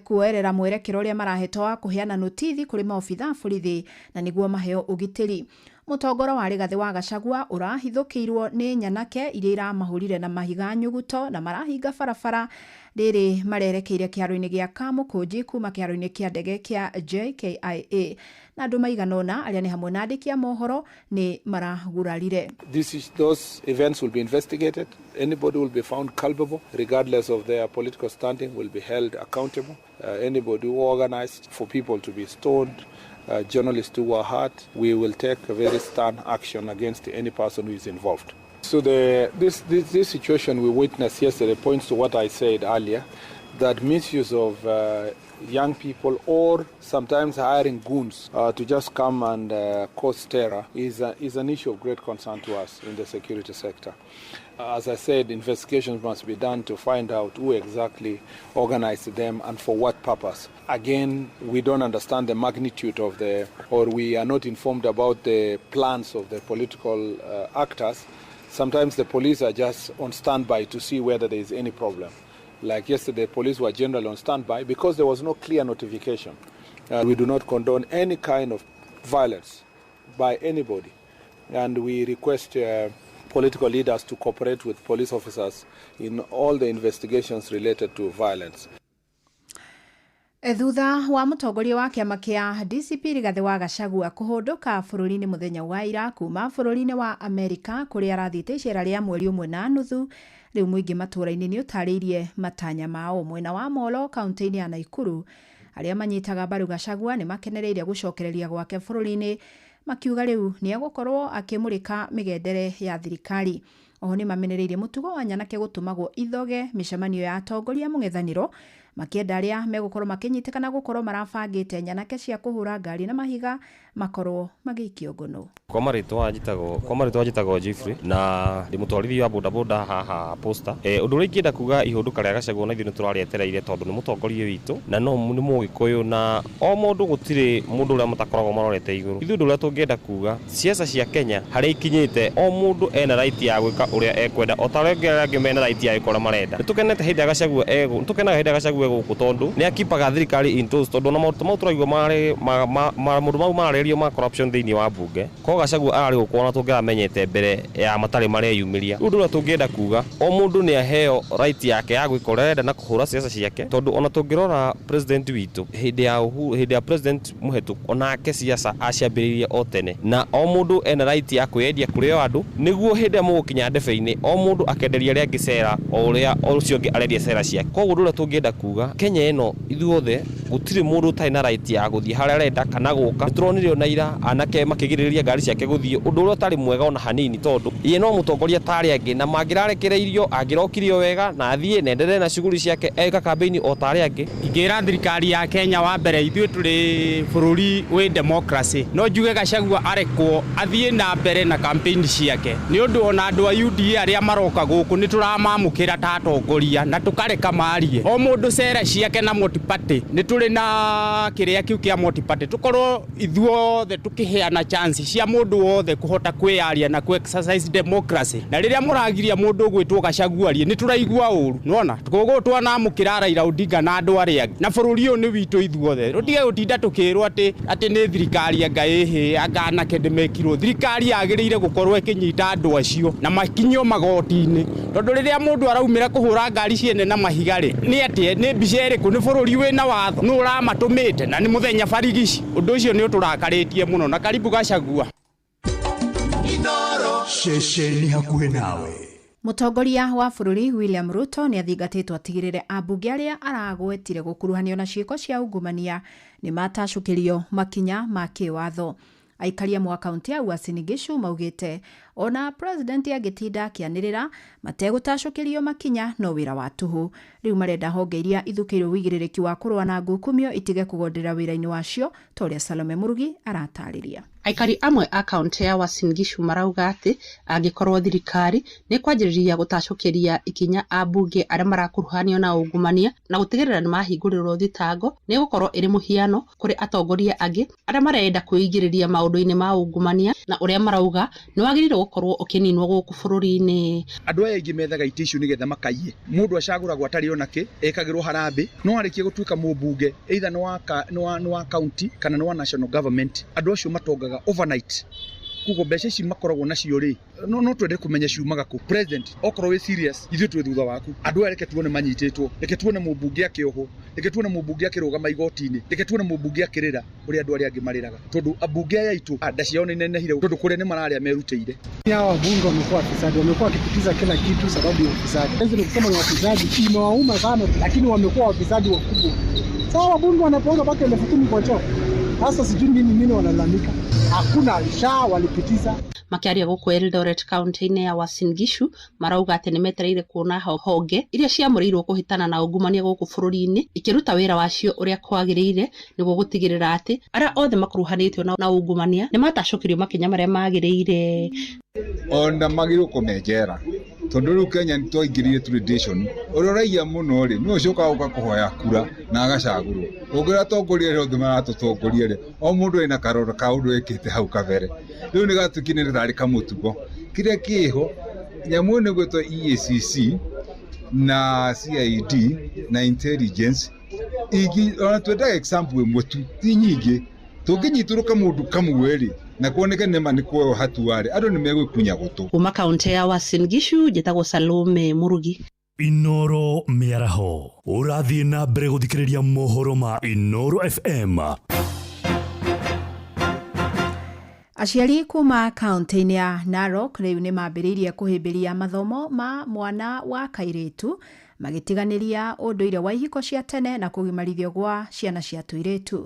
Kuoerera mwerekera ũrĩa marahetwo wa kũheana notithi kũrĩ maobitha a borithi na nĩguo maheo ũgitĩri. Mũtongoro wa Rigathĩ wa Gachagua ũrahithũkĩirwo nĩ nyanake iria iramahũrire na mahiga nyuguto na marahinga barabara rĩrĩ marerekeire kĩharo-inĩ gĩa Kamũkũnji kuma kĩharo-inĩ kĩa ndege kĩa JKIA na andũ maigana ũna arĩa nĩ hamwe na andĩki a mohoro nĩ maragurarire. Those events will be investigated. Anybody will be found culpable, regardless of their political standing, will be held accountable. Anybody who organized for people to be stoned, journalists who were hurt, we will take a very stern action against any person who is involved. So this situation we witnessed yesterday points to what I said earlier, that misuse of young people or sometimes hiring goons to just come and cause terror is an issue of great concern to us in the security sector. As I said, investigations must be done to find out who exactly organized them and for what purpose. Again, we don't understand the magnitude of the, or we are not informed about the plans of the political actors. Sometimes the police are just on standby to see whether there is any problem. Like yesterday, police were generally on standby because there was no clear notification. We do not condone any kind of violence by anybody. And we request political leaders to cooperate with police officers in all the investigations related to violence. Thutha wa mũtongoria wa kĩama kĩa DCP Rigathĩ wa Gachagua kũhũndũka bũrũri-inĩ mũthenya wa ira kuma bũrũri-inĩ wa Amerika kũrĩa arathiĩte icera rĩa mweri ũmwe na nuthu, rĩu mũingĩ matũũra-inĩ nĩ ũtarĩirie matanya mao. Mwena wa Molo kaunti-inĩ ya Naikuru, arĩa manyitaga mbaru Gachagua nĩ makenereire gũcokereria gwake bũrũri-inĩ, makiuga rĩu nĩ egũkorwo akĩmũrĩka mĩgendere ya thirikari. Oho nĩ mamenereirie mũtugo wa nyanake gũtũmagwo ithoge mĩcemanio ya atongoria mũng'ethanĩro, makĩenda arĩa megũkorwo makĩnyitĩkana gũkorwo marabangĩte nyanake cia kũhũra ngari na mahiga makorwo magĩikio ngono. Kwa marĩtwa njĩtagwo Jeffrey na ndĩ mũtwarithia wa bodaboda haha Posta. Ũndũ ũrĩa ingĩenda kuga ihũndũka rĩa Gachagua na ithuĩ nĩ tũrarĩetereire tondũ nĩ mũtongoria witũ na no nĩ mũgĩkũyũ na o mũndũ gũtirĩ mũndũ ũrĩa matakoragwo marorete igũrũ. Ithuĩ ũndũ ũrĩa tũngĩenda kuga, siasa cia Kenya harĩa ikinyĩte, o mũndũ ena right ya gwĩka ũrĩa ekwenda o ta ũrĩa arĩa angĩ mena right ya gwĩka ũrĩa marenda. Nĩ tũkenete hĩndĩ ya Gachagua egũ, nĩ tũkenaga hĩndĩ ya Gachagua egũkũ tondũ nĩ akipaga thirikari in toes, tondũ ona maũndũ mau tũraigua marĩ maũndũ mau mararĩrio ma corruption thĩinĩ wa mbunge ko Gachagua ararĩ gũkũ ona tũngĩramenyete mbere ya matarĩ mareyumĩria. Rĩu ũndũ ũrĩa tũngĩenda kuga, o mũndũ nĩ aheo right yake ya gwĩka ũrĩa arenda na kũhũra siasa ciake, tondũ ona tũngĩrora president witũ hĩndĩ ya Uhuru, hĩndĩ ya president mũhetũku, onake siasa aciambĩrĩirie o tene, na o mũndũ ena right ya kwĩyendia kũrĩ o andũ nĩguo hĩndĩ ĩrĩa mũgũkinya ndebe-inĩ o mũndũ akenderia arĩa angĩ cera o ũrĩa ũcio ũngĩ arendia cera ciake. Koguo ũndũ ũrĩa tũngĩenda kuga, Kenya ĩno ithuothe gũtirĩ mũndũ ũtarĩ na right ya gũthiĩ harĩa arenda kana gũka. Nĩ tũronire ona ira anake makĩgirĩrĩria ngari ciake gũthiĩ, ũndũ ũrĩa ũtarĩ mwega ona hanini, tondũ ye no mũtongoria ta arĩa angĩ na mangĩrarekereirio angĩrokire o wega na athiĩ na endelee na shughuli ciake eka kambĩini o ta arĩa angĩ. Ingĩra thirikari ya Kenya, wa mbere ithuĩ tũrĩ bũrũri wĩ democracy, no njuge Gachagua arekwo athiĩ na mbere na campaign ciake, nĩ ũndũ ona andũ a UDA arĩa maroka gũkũ nĩ tũramamũkĩra ta atongoria na tũkareka marie o mũndũ cera ciake na multi-party. Nĩ tũrĩ na kĩrĩa kĩu kĩa multi-party, tũkorwo ithuothe tũkĩheana chance cia mũndũ wothe kũhota kwĩyaria na kũ exercise democracy. Na rĩrĩa mũragiria mũndũ ũgwĩtwo Gachagua arie, nĩ tũraigua ũru nona koguo twanamũkĩra Raila Odinga na andũ arĩa angĩ, na bũrũri ũyũ nĩ witũ ithuothe. Tũtige gũtinda tũkĩrwo atĩ nĩ thirikari anga ĩhĩ anga anake ndĩmekirwo. Thirikari yagĩrĩire gũkorwo ĩkĩnyita andũ acio na makinyio magoti-inĩ, tondũ rĩrĩa mũndũ araumĩra kũhũra ngari ciene na mahiga rĩ, nĩ atĩ nĩ mbica ĩrĩkũ? Nĩ bũrũri wĩna watho nũ ũramatũmĩte na nĩ mũthenya barigici? Ũndũ ũcio nĩ ũtũrakarĩtie mũno na karibu Gachagua. Ceceni hakuhĩ nawe. Mũtongoria wa bũrũri William Ruto nĩ athingatĩtwo atigĩrĩre ambunge arĩa aragwetire gũkuruhanio na ciĩko cia ungumania nĩ matacũkĩrio makinya ma kĩwatho. Aikari amwe a kaunti ya Uasin Gishu maugĩte ona president angĩtinda akĩanĩrĩra mategũtacũkĩrio makinya no wĩra wa tũhũ. Rĩu marenda honge iria ithukĩirwo ũigĩrĩrĩki wa kũrũa na ngukumio itige kũgonderera wĩra-inĩ wacio, ta ũrĩa Salome Mũrugi aratarĩria. Aikari amwe a kaunti ya Uasin Gishu marauga atĩ angĩkorwo thirikari nĩ kwanjĩrĩria gũtacũkĩria ikinya ambunge arĩa marakuruhanio na ungumania na gũtigĩrĩra nĩ mahingũrĩrwo thitango, nĩ ĩgũkorwo ĩrĩ mũhiano kũrĩ atongoria angĩ arĩa marenda kwĩingĩrĩria maũndũ-inĩ ma ungumania, na ũrĩa marauga nĩ wagĩrĩirwo. gũkorwo ũkĩninwo gũkũ bũrũri-inĩ. Andũ aya aingĩ methaga itĩ icio nĩgetha makaiye. Mũndũ acagũragwo atarĩ ona kĩ, ekagĩrwo harambĩ, no arĩkia gũtuĩka mũmbunge either nĩ wa county kana nĩ wa national government, andũ acio matongaga overnight. Koguo mbeca ici makoragwo nacio rĩ, no twende kũmenya ciumaga kũ. President, okorwo wĩ serious, ithuĩ twĩ thutha waku. Andũ aya reke tuone manyitĩtwo, reke tuone mũmbunge akĩohwo, reke tuone mũmbunge akĩrũgama igoti-inĩ, reke tuone mũmbunge akĩrĩra ũrĩa andũ arĩa angĩ marĩraga, tondũ ambunge aya aitũ nda ciao nĩ inenehire, tondũ kũrĩa nĩ mararĩa merutĩire. Hawa wabunge wamekuwa wafisadi, wamekuwa wakipitiza kila kitu sababu ya ufisadi. Hizi ni kusema ni wafisadi, imewauma sana, lakini wamekuwa wafisadi wakubwa. Sasa wabunge wanapewa mpaka 10,000 kwa choo. Sasa sijui nini nini wanalalamika. Hakuna SHA walipitiza. Makiaria gũkũ Eldoret kaunti-inĩ ya Uasin Gishu marauga atĩ nĩmetereire kuona honge iria ciamũrĩirwo kũhĩtana na ungumania gũkũ bũrũri-inĩ ikĩruta wĩra wacio ũrĩa kwagĩrĩire nĩguo gũtigĩrĩra atĩ arĩa othe makuruhanĩtio na ungumania nĩmatacũkĩrio makinya marĩa magĩrĩire. Ona magĩrĩirwo kũmenjera tondũ rĩu Kenya nĩ twaingĩrire tradition ũrĩa ũraiya mũno rĩ nĩwe ũcokaga gũka kũhoya kura na agacagũrwo. Ũngĩra atongoria arĩa othe maratũtongoria rĩ, o mũndũ ena karoro ka ũndũ ekĩte hau kabere, rĩu nĩ gatuĩkire nĩ tarĩ kamũtugo. Kĩrĩa kĩho nyamũ ĩno ĩgwĩtwo EACC na CID na intelligence ona twendaga example ĩmwe tu, ti nyingĩ. Tũngĩnyitũrũka mũndũ kamwe rĩ na kuoneke nĩma nĩ kuoywo hatua rĩ, andũ nĩ megwĩkunya gũtũ. Kuma kaunti ya Uasin Gishu njĩtagwo Salome Murugi. Inoro mĩaraho ũrathiĩ na mbere gũthikĩrĩria mohoro ma Inoro FM. Aciari kuma kaunti-inĩ ya Narok rĩu nĩ mambĩrĩirie kũhĩmbĩria mathomo ma mwana wa kairĩtu magĩtiganĩria ũndũire wa ihiko cia tene na kũgimarithio gwa ciana cia tũirĩtu.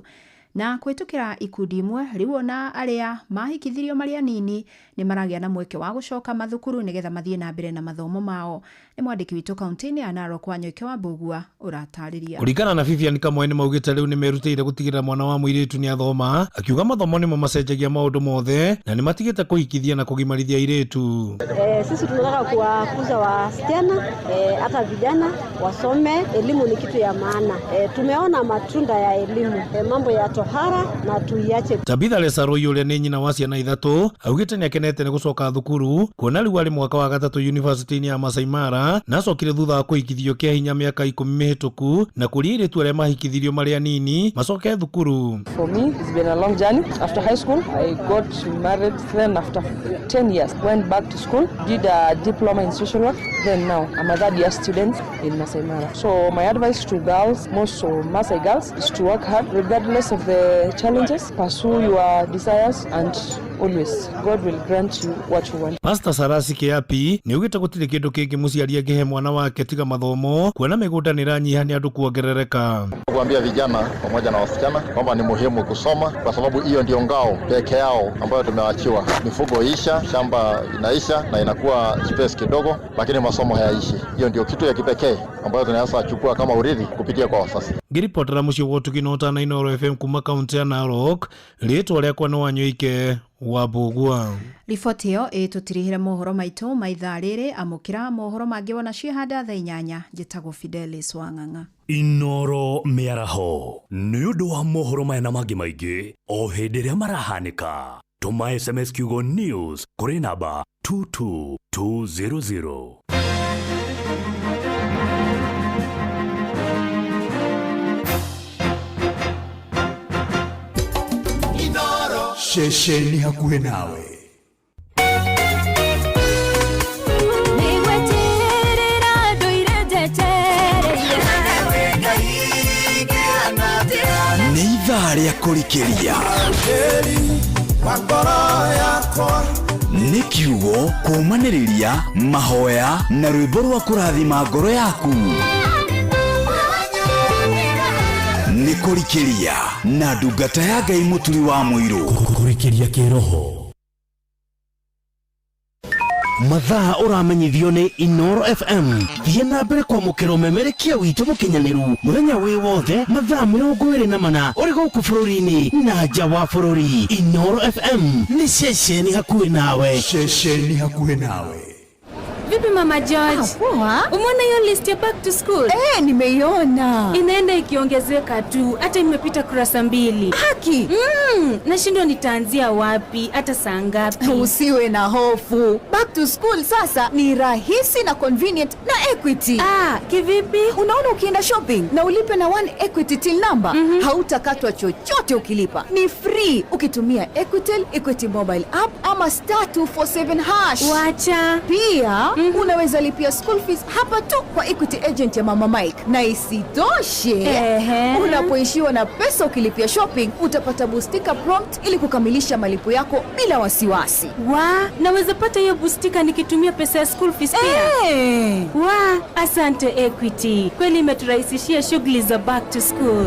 Na kũhĩtũkĩra ikundi imwe rĩu ona arĩa mahikithirio marĩ anini nĩ maragĩa na mweke wa gũcoka mathukuru nĩgetha mathiĩ na mbere na mathomo mao. Nĩ mwandĩki witũ kaunti-inĩ ya Narok Wanyoike wa Mbũgua ũratarĩria. Kũringana na Vivian Kamwe nĩ maugĩte rĩu nĩ merutĩire gũtigĩrĩra mwana wa mũirĩtu nĩ athoma, akiuga mathomo nĩmo macenjagia maũndũ mothe na nĩ matigĩte kũhikithia na kũgimarithia airĩtu. Sisi tunataka kuwakuza wasichana hata vijana wasome. Elimu ni kitu ya maana. Tumeona matunda ya elimu, mambo ya tohara na tuiache. Tabitha Lesaroi ũrĩa nĩ nyina wa ciana ithatũ augĩte nĩ akenete nĩ gũcoka thukuru kuona rĩu arĩ mwaka wa gatatũ university-inĩ ya Masai Mara na acokire thutha wa kũhikithio kĩa hinya mĩaka 10 mĩhĩtũku na kũria airĩtu arĩa mahikithirio marĩ anini macoke thukuru. For me, it's been a long journey. After high school, I got married. Then after 10 years, went back to school, did a diploma in social work. Then now, I'm a third year student in Masai Mara. So my advice to girls, most of Masai girls, is to work hard regardless of the challenges, pursue your desires, and always God will grant you what you want. Pastor Sarasi Kiapi nĩ augĩte gũtirĩ kĩndũ kĩngĩ mũciari angĩhe mwana wake tiga mathomo kuona mĩgũnda nĩ ĩranyiha nĩ andũ kuongerereka. Kuambia vijana pamoja na wasichana kwamba ni muhimu kusoma kwa sababu hiyo ndio ngao peke yao ambayo tumeachiwa. Mifugo isha, shamba inaisha na inakuwa space kidogo, lakini masomo hayaishi. Hiyo ndio kitu ya kipekee ambayo tunaweza chukua kama urithi kupitia kwa wasasi. Ngiripotera mũciĩ wa ũtugi na ũtana Inoro FM kuma kaunti ya Narok, rĩtwa rĩakwa nĩ Wanyoike wa Mbũgua. Riboti ĩyo ĩtũtirihĩre mohoro maitũ ma ithaa rĩrĩ. Amũkĩra mohoro mangĩ wona ciĩhanda thaa 8. Njĩtagwo Fidelis Wang'ang'a. Inoro mĩaraho nĩ ũndũ wa mohoro maya na mangĩ maingĩ o hĩndĩ ĩrĩa marahanĩka. Tũma SMS kiugo news kũrĩ namba 22200. Ceceni hakuhĩ nawe. Nĩ ithaa rĩa kũrikĩria. Nĩ kiugo kũũmanĩrĩria mahoya na rwĩmbo rwa kũrathima ngoro yaku. Nĩ kũrikĩria na ndungata ya Ngai Mũturi wa Mũirũ. Kũrikĩria kĩroho. Mathaa ũramenyithio nĩ Inoro FM. Thiĩ na mbere kwamũkĩra ũmemerekia witũ mũkinyanĩru mũthenya wĩ wothe mathaa 24 ũrĩ gũkũ bũrũri-inĩ na nja wa bũrũri. Inoro FM nĩ ceceni hakuhĩ nawe. Ceceni hakuhĩ nawe. Vipi Mama George? Poa. Umeona hiyo list ya back to school? Eh, nimeiona. Inaenda ikiongezeka tu, hata imepita kurasa 2. Haki. Nashindwa nitaanzia wapi, hata saa ngapi? Usiwe na hofu. Back to school sasa ni rahisi na convenient na Equity. Ah, kivipi? Unaona, ukienda shopping na ulipe na One Equity till number, hautakatwa chochote ukilipa. Ni free ukitumia Equitel, Equity mobile app ama star 247 hash. Wacha. Pia unaweza lipia school fees hapa tu kwa Equity agent ya Mama Mike, na isitoshe unapoishiwa na pesa ukilipia shopping utapata bustika prompt ili kukamilisha malipo yako bila wasiwasi. Wa, naweza pata hiyo bustika nikitumia pesa ya school fees pia. Eh. Wa, asante Equity. Kweli imeturahisishia shughuli za back to school.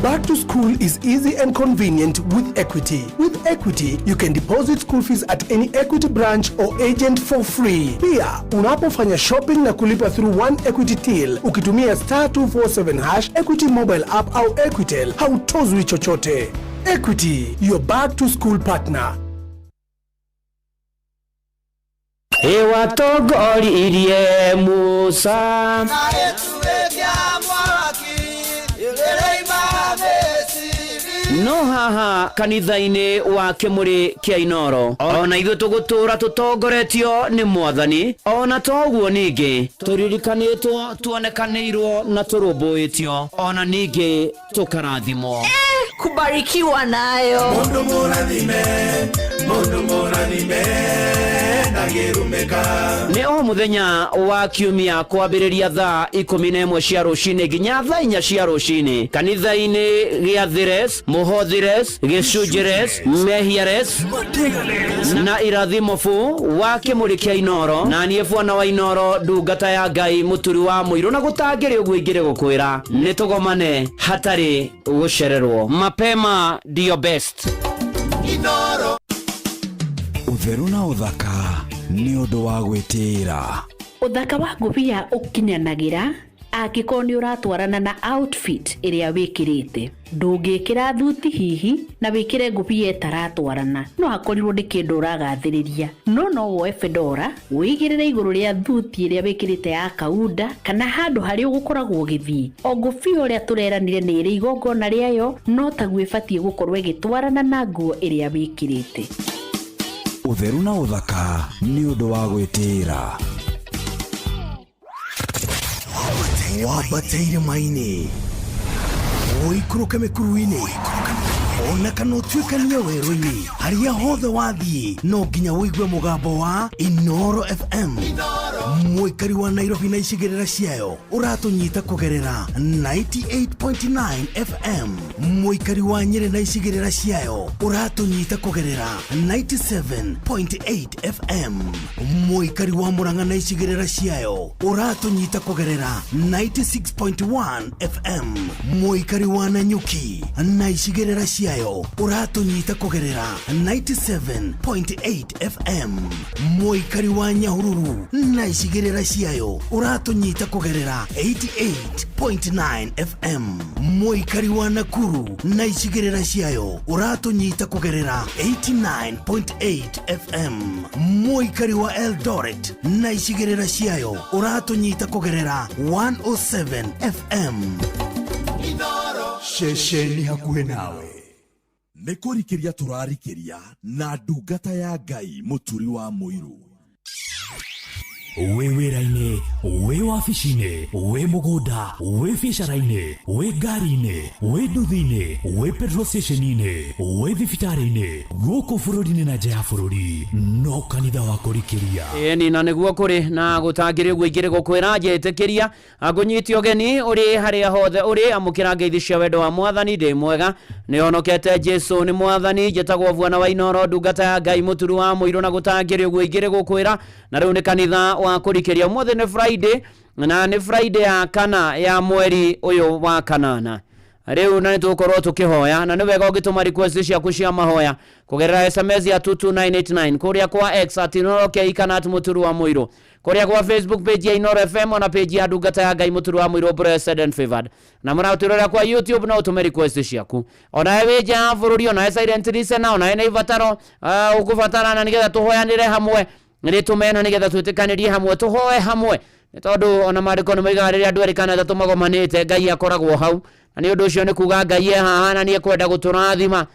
Back to school is easy and convenient with Equity. With Equity, you can deposit school fees at any Equity branch or agent for free. Pia, unapofanya shopping na kulipa through One Equity Till, ukitumia star 247 hash, Equity mobile app au Equitel, hautozwi chochote. Equity, your back to school partner. Ĩwatongoririe Musa. No haha kanitha-inĩ wa kĩmũrĩ kĩa Inoro, ona ithuĩ tũgũtũra tũtongoretio nĩ Mwathani. Ona toguo ningĩ tũririkanĩtwo, tuonekanĩirwo na tũrũmbũĩtio, ona ningĩ tũkarathimwo. Kubarikiwa nayo. Mundu mũrathime, mundu mũrathime ndangĩrumĩka. Nĩ o mũthenya wa kiumia kwambĩrĩria thaa 11 cia rũcinĩ nginya thaa 4 cia rũcinĩ kanitha-inĩ gĩa Thires, Mũhothires, Gĩcunjĩres, Mehiares na Irathimo bu wa kĩmũrĩ kĩa Inoro, na niĩ bwana wa Inoro, ndungata ya Ngai, mũturi wa mũirũ, na gũtangĩrĩ ũguo ingĩrĩ gũkwĩra nĩ tũgomane hatarĩ gũcererwo. Mapema ndio best. Inoro. Ũtheru na ũthaka nĩ ũndũ wa gwĩtĩĩra. Ũthaka wa ngũbia ũkinyanagĩra angĩkorwo nĩ ũratwarana na outfit ĩrĩa wĩkĩrĩte. Ndũngĩkĩra thuti hihi na wĩkĩre ngũbia ĩtaratwarana, no hakorirwo nĩ kĩndũ ũragathĩrĩria. No no woe fedora wĩigĩrĩre igũrũ rĩa thuti ĩrĩa wĩkĩrĩte ya kaunda kana handũ harĩa ũgũkoragwo ũgĩthiĩ. O ngũbia ũrĩa tũreranire nĩ ĩrĩ igongona rĩayo, no taguo ĩbatiĩ gũkorwo ĩgĩtwarana na nguo ĩrĩa wĩkĩrĩte. Ũtheru na ũthaka nĩ ũndũ wa gwĩtĩĩra. Wambate irĩma-inĩ, ũikũrũke mĩkuru-inĩ, ona kana ũtuĩkanie werũ-inĩ, harĩa hothe wathiĩ no nginya ũigue mũgambo wa Inoro FM. Mũikari wa Nairobi na icigĩrĩra ciayo ũratũnyita kũgerera 98.9 FM. Mũikari wa Nyĩrĩ na icigĩrĩra ciayo ũratũnyita kũgerera 97.8 FM. Mũikari wa Murang'a na icigĩrĩra ciayo ũratũnyita kũgerera 96.1 FM. Mũikari wa Nanyuki na icigĩrĩra ciayo ũratũnyita kũgerera 97.8 FM. Mũikari wa Nyahururu na icigĩrĩra ciayo ũratũnyita kũgerera 88.9 FM. Mũikari wa Nakuru na icigĩrĩra ciayo ũratũnyita kũgerera 89.8 FM. Mũikari wa Eldoret na icigĩrĩra ciayo ũratũnyita kũgerera 107 FM. Ceceni hakuhĩ nawe nĩ kũrikĩria tũrarikĩria na ndungata ya Ngai mũturi wa mũirũ. Wĩ wĩra-inĩ, wĩ wabici-inĩ, wĩ mũgũnda, wĩ biacara-inĩ, wĩ ngari-inĩ, wĩ nduthi-inĩ, wĩ petrol station-inĩ, wĩ thibitarĩ-inĩ, gũkũ bũrũri-inĩ na nja ya bũrũri, no kanitha wa kũrikĩria. Ĩni na nĩguo kũrĩ na gũtangĩrĩ ũguo ingĩrĩ gũkwĩra njetĩkĩria ngũnyite ũgeni ũrĩ harĩa hothe ũrĩ, amũkĩra ngeithi cia wendo wa Mwathani. Ndĩ mwega, nĩhonokete Jesũ nĩ Mwathani. Njĩtagwo Bwana wa Inoro, ndungata ya Ngai, mũturu wa mũirũ, na gũtangĩrĩ ũguo ingĩrĩ gũkwĩra. Na rĩu nĩ kanitha wa kũrikĩria. Ũmũthĩ nĩ Friday, na nĩ Friday ya kana ya mweri ũyũ wa kanana. Rĩu na nĩtũgũkorwo tũkĩhoya, na nĩ wega ũngĩtũma request ciaku cia mahoya kũgerera SMS ya 22989 kũrĩa kwa X at Inoro K kana at mũturu wa mũirũ, kũrĩa kwa Facebook page ya Inoro FM ona page ya ndungata ya Ngai mũturu wa mũirũ blessed and favored. Na mũratwĩrorera kwa YouTube no ũtũme request ciaku, ona wĩ nja ya bũrũri, ona silent listener, ona wĩna ibataro ũkũbatara na nĩgetha tũhoyanĩre hamwe. Rĩtũmena nĩgetha twĩtĩkanĩrie hamwe, tũhoe hamwe, nĩ tondũ ona maandĩko nĩ moigaga rĩrĩa andũ erĩ kana atatũ magomanĩte, Ngai akoragwo hau. Na nĩ ũndũ ũcio nĩ kuga Ngai e haha na nĩ ekwenda gũtũrathima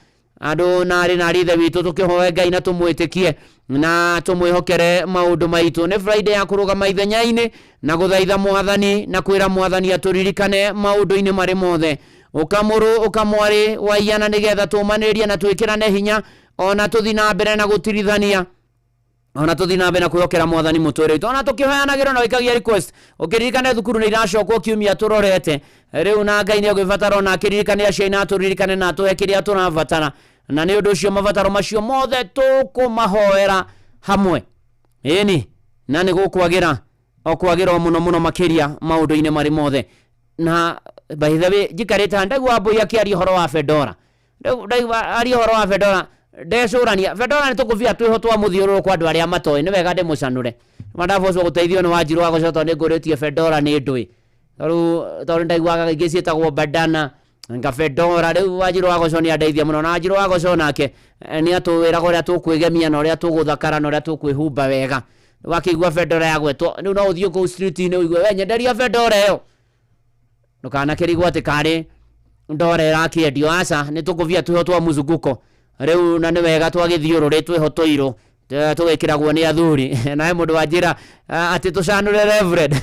andũ na arĩ na arĩ ithe witũ. Tũkĩhoe Ngai na tũmwĩtĩkie na tũmwĩhokere maũndũ maitũ. Nĩ Friday ya kũrũgama ithenya-inĩ na gũthaitha Mwathani na kwĩra Mwathani atũririkane maũndũ-inĩ marĩ mothe. Ũkamũrũ ũkamwarĩ waiyana nĩgetha tũmanĩrĩrie na twĩkĩrane hinya, ona tũthi na mbere na gũtirithania, ona tũthi na mbere na kwĩhokera Mwathani mũtũrĩre witũ, ona tũkĩhoyanagĩrwo na wĩkagia request. Ũkĩririkane thukuru nĩ iracokwo kiumia tũrorete rĩu, na Ngai nĩ egwĩbatara ona akĩririkane aciari na atũririkane na atũhe kĩrĩa tũrabatara. Na nĩ ũndũ ũcio mabataro macio mothe tũkũmahoera hamwe, ĩni, na nĩ gũkwagĩra o kwagĩra o mũno mũno makĩria maũndũ-inĩ marĩ mothe. Na by the way, njikarĩte haha ndaigua Mbũi akĩaria ũhoro wa fedora. Rĩu ndaigua aria ũhoro wa fedora, ndecũrania fedora nĩ tũkũbia twĩho twa mũthiũrũrũko. Andũ arĩa matoĩ nĩ wega ndĩmũcanũre. Mandabocwo gũteithio nĩ Wanjirũ wa gũcoka, tondũ nĩ ngũrĩtie fedora nĩ ndũĩ, tondũ ndaiguaga ingĩ ciĩtagwo bandana nga fedora. Rĩu Wanjirũ wa Goco nĩ andeithia mũno, na Wanjirũ wa Goco nake nĩ atwĩraga ũrĩa tũkwĩgemia na ũrĩa tũgũthakara na ũrĩa tũkwĩhumba wega. Wakĩigua fedora yagwetwo, rĩu no ũthiĩ kũu street-inĩ ũigue, "We nyenderia fedora ĩyo." Ndũkanakĩrigwo atĩ karĩ ndora ĩrakĩendio. Aca, nĩ tũkũbia twĩho twa muzunguko rĩu, na nĩ wega twagĩthiũrũrĩ twĩho tũirũ tũgĩkĩragwo nĩ athuri. Na he mũndũ wanjĩra atĩ tũcanũre reverend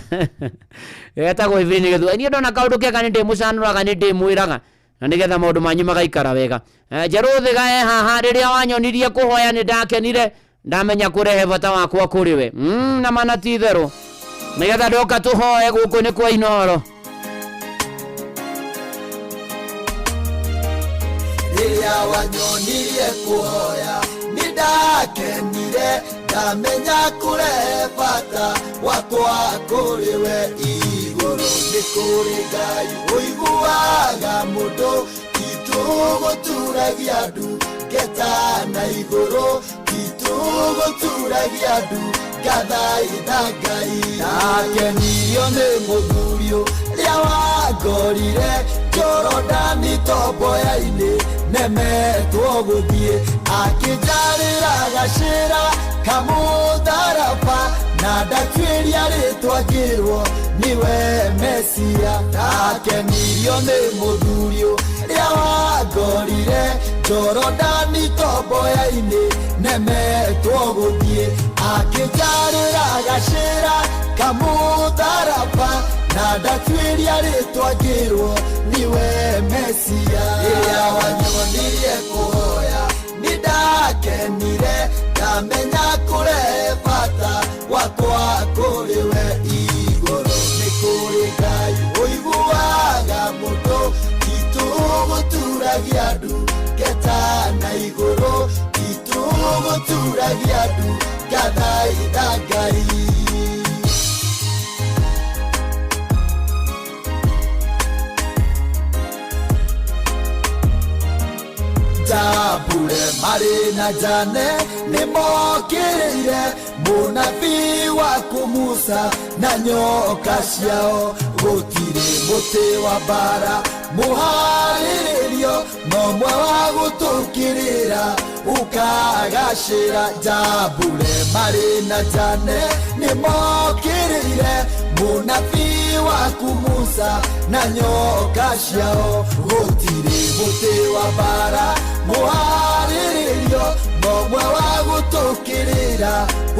etagwo Evelyn Gĩthua. Niĩ ndona kaũndũ kega nĩ ndĩmũcanũraga, nĩ ndĩmwĩraga, na nĩgetha maũndũ manyu magaikara wega. Njerũ Thiga e haha. Rĩrĩa wanyonirie kũhoya nĩ ndakenire, ndamenya kũrehe bata wakwa kũrĩ we na mana ti itherũ, nĩgetha ndoka tũhoe. Gũkũ nĩ kwa Inoro. Rĩrĩa wanyonirie kũhoya nĩ ndakenire, ndamenya kũrehe bata wakwa kũrĩ we. Igũrũ nĩ kũrĩ Ngai ũiguaga mũndũ, titũgũturagia ndu ngeta na igũrũ, titũgũturagia ndu ngathaitha Ngai. Ndakenirio nĩ mũthuri ũrĩa wangorire Jorodani tomboya-inĩ, nemetwo gũthiĩ, akĩnjarĩra gacĩra kamũtharaba, na ndatuĩria rĩtwa ngĩrwo niwe Mesia. Ndakenirio nĩ mũthuri ũrĩa wangorire Jorodani tomboya-inĩ, nemetwo gũthiĩ, akĩnjarĩra gacĩra kamũtharaba, na ndatuĩria rĩtwa ngĩrwo niwe Mesia. Rĩrĩa wanyonirie kũhoya nĩ ndakenire, ndamenya kũrehe bata wakwa kũrĩ we. Igũrũ nĩ kũrĩ Ngai ũiguaga mũndũ, titũgũturagia ndu ngeta na igũrũ, titũgũturagia ndu ngathaitha Ngai. Jambure marĩ na Jane nĩ mokĩrĩire mũnabii waku Musa na nyoka ciao. Gũtirĩ mũtĩ wa mbara mũharĩrĩrio no mwe wa gũtũkĩrĩra ũkagacĩra. Jambure marĩ na Jane nĩ mokĩrĩire mũnabii waku Musa na nyoka ciao. Gũtirĩ mũtĩ wa mbara mũharĩrĩrio no mwe wa gũtũkĩrĩra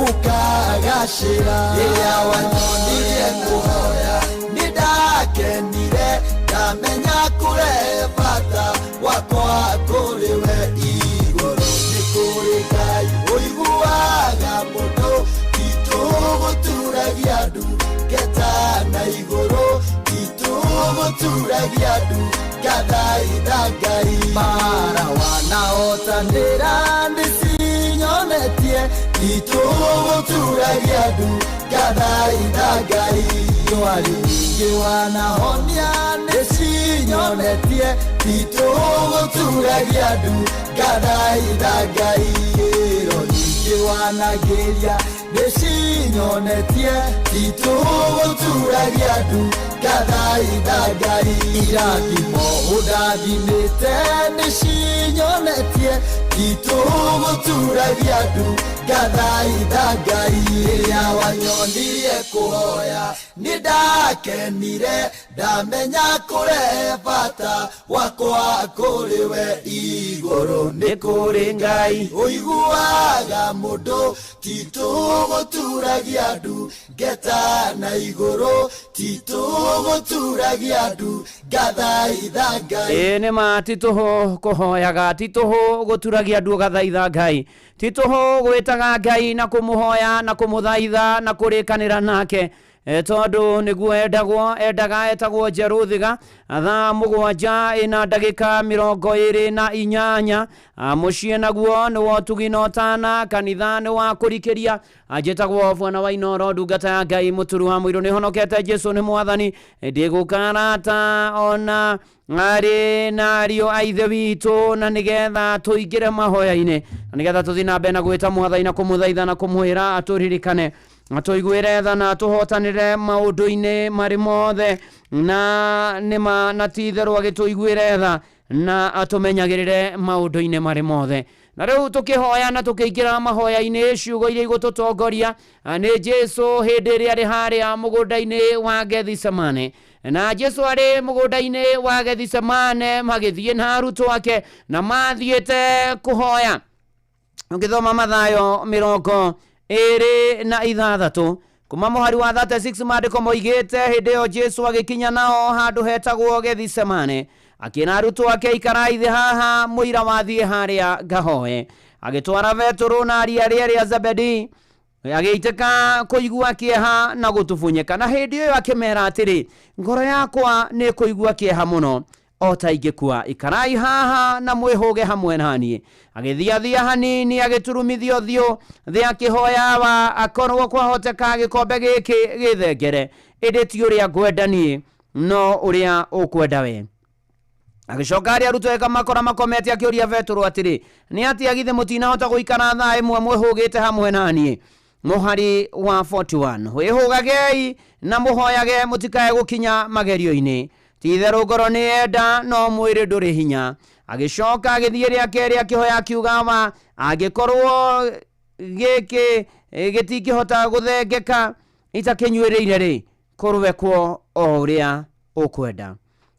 ũkagacĩra. Rĩrĩa wanyonirie kũhoya nĩ ndakenire, ndamenya kũrehe bata wakwa kũrĩ we. Igũrũ nĩ kũrĩ Ngai ũiguaga mũndũ, titũgũturagia ndu ngeta na igũrũ, titũgũturagia ndu ngathaitha Ngai. Mara wanahotanĩra nĩcinyonetie, titũgũturagia ndu ngathaitha Ngai. Ndwari nyingĩ wanahonia nĩcinyonetie, titũgũturagia ndu ngathaitha Ngai. Ĩro nyingĩ wanagĩria nĩcinyonetie, titũgũturagia ndu ngathaitha Ngai. Irathimo ũndathimĩte nĩcinyonetie. Titũgũturagia ndu ngathaitha Ngai. Rĩrĩa wanyonirie kũhoya nĩ ndakenire, ndamenya kũrehe bata wakwa kũrĩ we igũrũ nĩ kũrĩ Ngai ũiguaga mũndũ. Titũgũturagia ndu ngeta na igũrũ, titũgũturagia ndu ngathaitha Ngai. Ĩĩ nĩ ma ti tũhũ kũhoyaga, ti tũhũ gũturagia ndu ũgathaitha Ngai, ti tũhũ gwĩtaga Ngai na kũmũhoya na kũmũthaitha na kũrĩkanĩra nake. Tondũ nĩguo endagwo, endaga etagwo Njerũ Thiga. Thaa 7 ĩna ndagĩka 28, mũciĩ naguo nĩ wa ũtugi na ũtana, kanitha nĩ wa kũrikĩria. Njĩtagwo Bwana wa Inoro, ndungata ya Ngai, mũturu wa mũirũ, nĩ honokete, Jesu nĩ mwathani. Ndĩgũkarata ona arĩ na ariũ a ithe witũ, na nĩgetha tũingĩre mahoya-inĩ, na nĩgetha tũthiĩ na mbere na gwĩta mwathani na kũmũthaitha na kũmwĩra atũririkane, atũiguĩre tha na atũhotanĩre maũndũ-inĩ marĩ mothe, na nĩma na ti itherũ agĩtũiguĩre tha na atũmenyagĩrĩre maũndũ-inĩ marĩ mothe. Na rĩu tũkĩhoya na tũkĩingĩra mahoya-inĩ, ciugo iria igũtũtongoria nĩ Jesu hĩndĩ ĩrĩa arĩ harĩa mũgũnda-inĩ wa Gethisemane. Na Jesu arĩ mũgũnda-inĩ wa Gethisemane magĩthiĩ na arutwo ake, na mathiĩte kũhoya. Ũngĩthoma Mathayo 26 kuma mũhari wa 36, maandĩko moigĩte hĩndĩ ĩyo Jesu agĩkinya nao handũ hetagwo Gethisemane, akĩra arutwo ake, ikarai thĩ haha mũira wathiĩ harĩa ngahoe. Agĩtwara Betũrũ na aria arĩa erĩ a Zebedi, agĩitĩka kũigua kĩeha na gũtubunyĩka. Na hĩndĩ ĩyo akĩmera atĩrĩ, ngoro yakwa nĩ kũigua kĩeha mũno o ta ingĩkua, ikarai haha na mwĩhũge hamwe na niĩ. Agĩthiathia hanini, agĩturumithia ũthiũ thĩ akĩhoya wa akorwo kwahoteka gĩkombe gĩkĩ gĩthengere, ĩndĩ ti ũrĩa ngwenda niĩ no ũrĩa ũkwenda we. Agĩcoka harĩa arutwo ake makora makomete, akĩũria Betũrũ atĩrĩ, nĩ atĩa githĩ mũtinahota gũikara thaa ĩmwe mwĩhũgĩte hamwe na niĩ? Mũhari wa 41, wĩhũgagei na mũhoyage mũtikae gũkinya magerio-inĩ, ti itherũ ngoro nĩ yenda no mwĩrĩ ndũrĩ hinya. Agĩcoka agĩthiĩ rĩa kerĩ akĩhoya akiuga, wa angĩkorwo gĩkĩ gĩtingĩhota gũthengeka itakĩnyuĩrĩire rĩ, kũrwekwo o ũrĩa ũkwenda.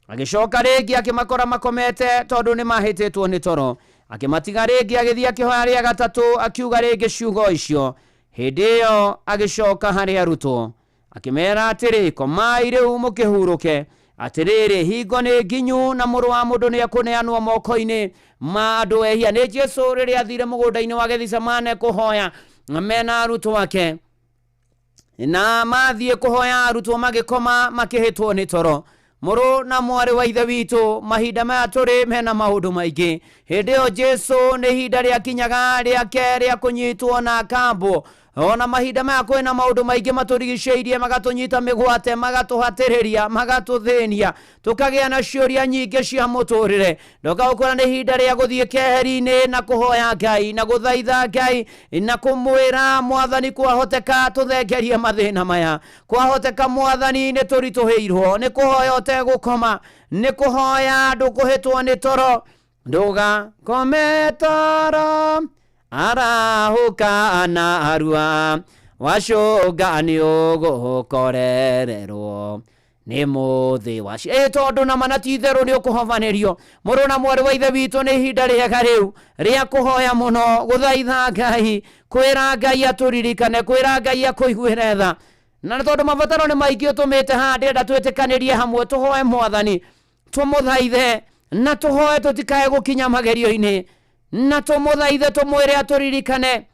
Agĩcoka rĩngĩ akĩmakora makomete tondũ nĩ mahĩtĩtwo nĩ toro. Akĩmatiga rĩngĩ agĩthiĩ akĩhoya rĩa gatatũ, akiuga rĩngĩ ciugo icio. Hĩndĩ ĩyo agĩcoka harĩ arutwo akĩmera atĩrĩ, komai rĩu mũkĩhurũke, atĩrĩrĩ hingo nĩ nginyu na mũrũ wa mũndũ nĩ ekũneanwo moko-inĩ ma andũ ehia. Nĩ Jesu rĩrĩa athire mũgũnda-inĩ wa Gethisemane kũhoya mena arutwo ake, na mathiĩ kũhoya arutwo magĩkoma makĩhĩtwo nĩ toro. Mũrũ na mwarĩ wa ithe witũ, mahinda maya tũrĩ mena maũndũ maingĩ. Hĩndĩ ĩyo Jesu nĩ ihinda rĩakinyaga rĩake rĩa kũnyitwo na akambwo. Ona mahinda maya kwĩna maũndũ maingĩ matũrigicĩirie, magatũnyita mĩgwate, magatũhatĩrĩria, magatũthĩnia, tũkagĩa na ciũria nyingĩ cia mũtũrĩre. Ndoka gũkwĩra nĩ ihinda rĩa gũthiĩ keheri-inĩ na kũhoya Ngai na gũthaitha Ngai na kũmwĩra mwathani, kwahoteka tũthengerie mathĩna maya, kwahoteka mwathani nĩ tũritũhĩirwo, nĩ kũhoya ũtegũkoma, nĩ kũhoya ndũkũhĩtwo nĩ toro. Ndũgakome toro, arahũka na arua, wacũnga nĩ ũgũkorererwo nĩ mũthĩ wacio. Ĩ tondũ na mana ti itherũ nĩ ũkũhobanĩrio. Mũrũ na mwarĩ wa ithe witũ, nĩ ihinda rĩega rĩu rĩa kũhoya mũno, gũthaitha Ngai, kwĩra Ngai atũririkane, kwĩra Ngai akũiguĩre tha. Na nĩ tondũ mabataro nĩ maingĩ ũtũmĩte haha, ndĩrenda twĩtĩkanĩrie hamwe, tũhoe mwathani, tũmũthaithe na tũhoe tũtikae gũkinya magerio-inĩ, na tũmũthaithe tũmwĩre atũririkane,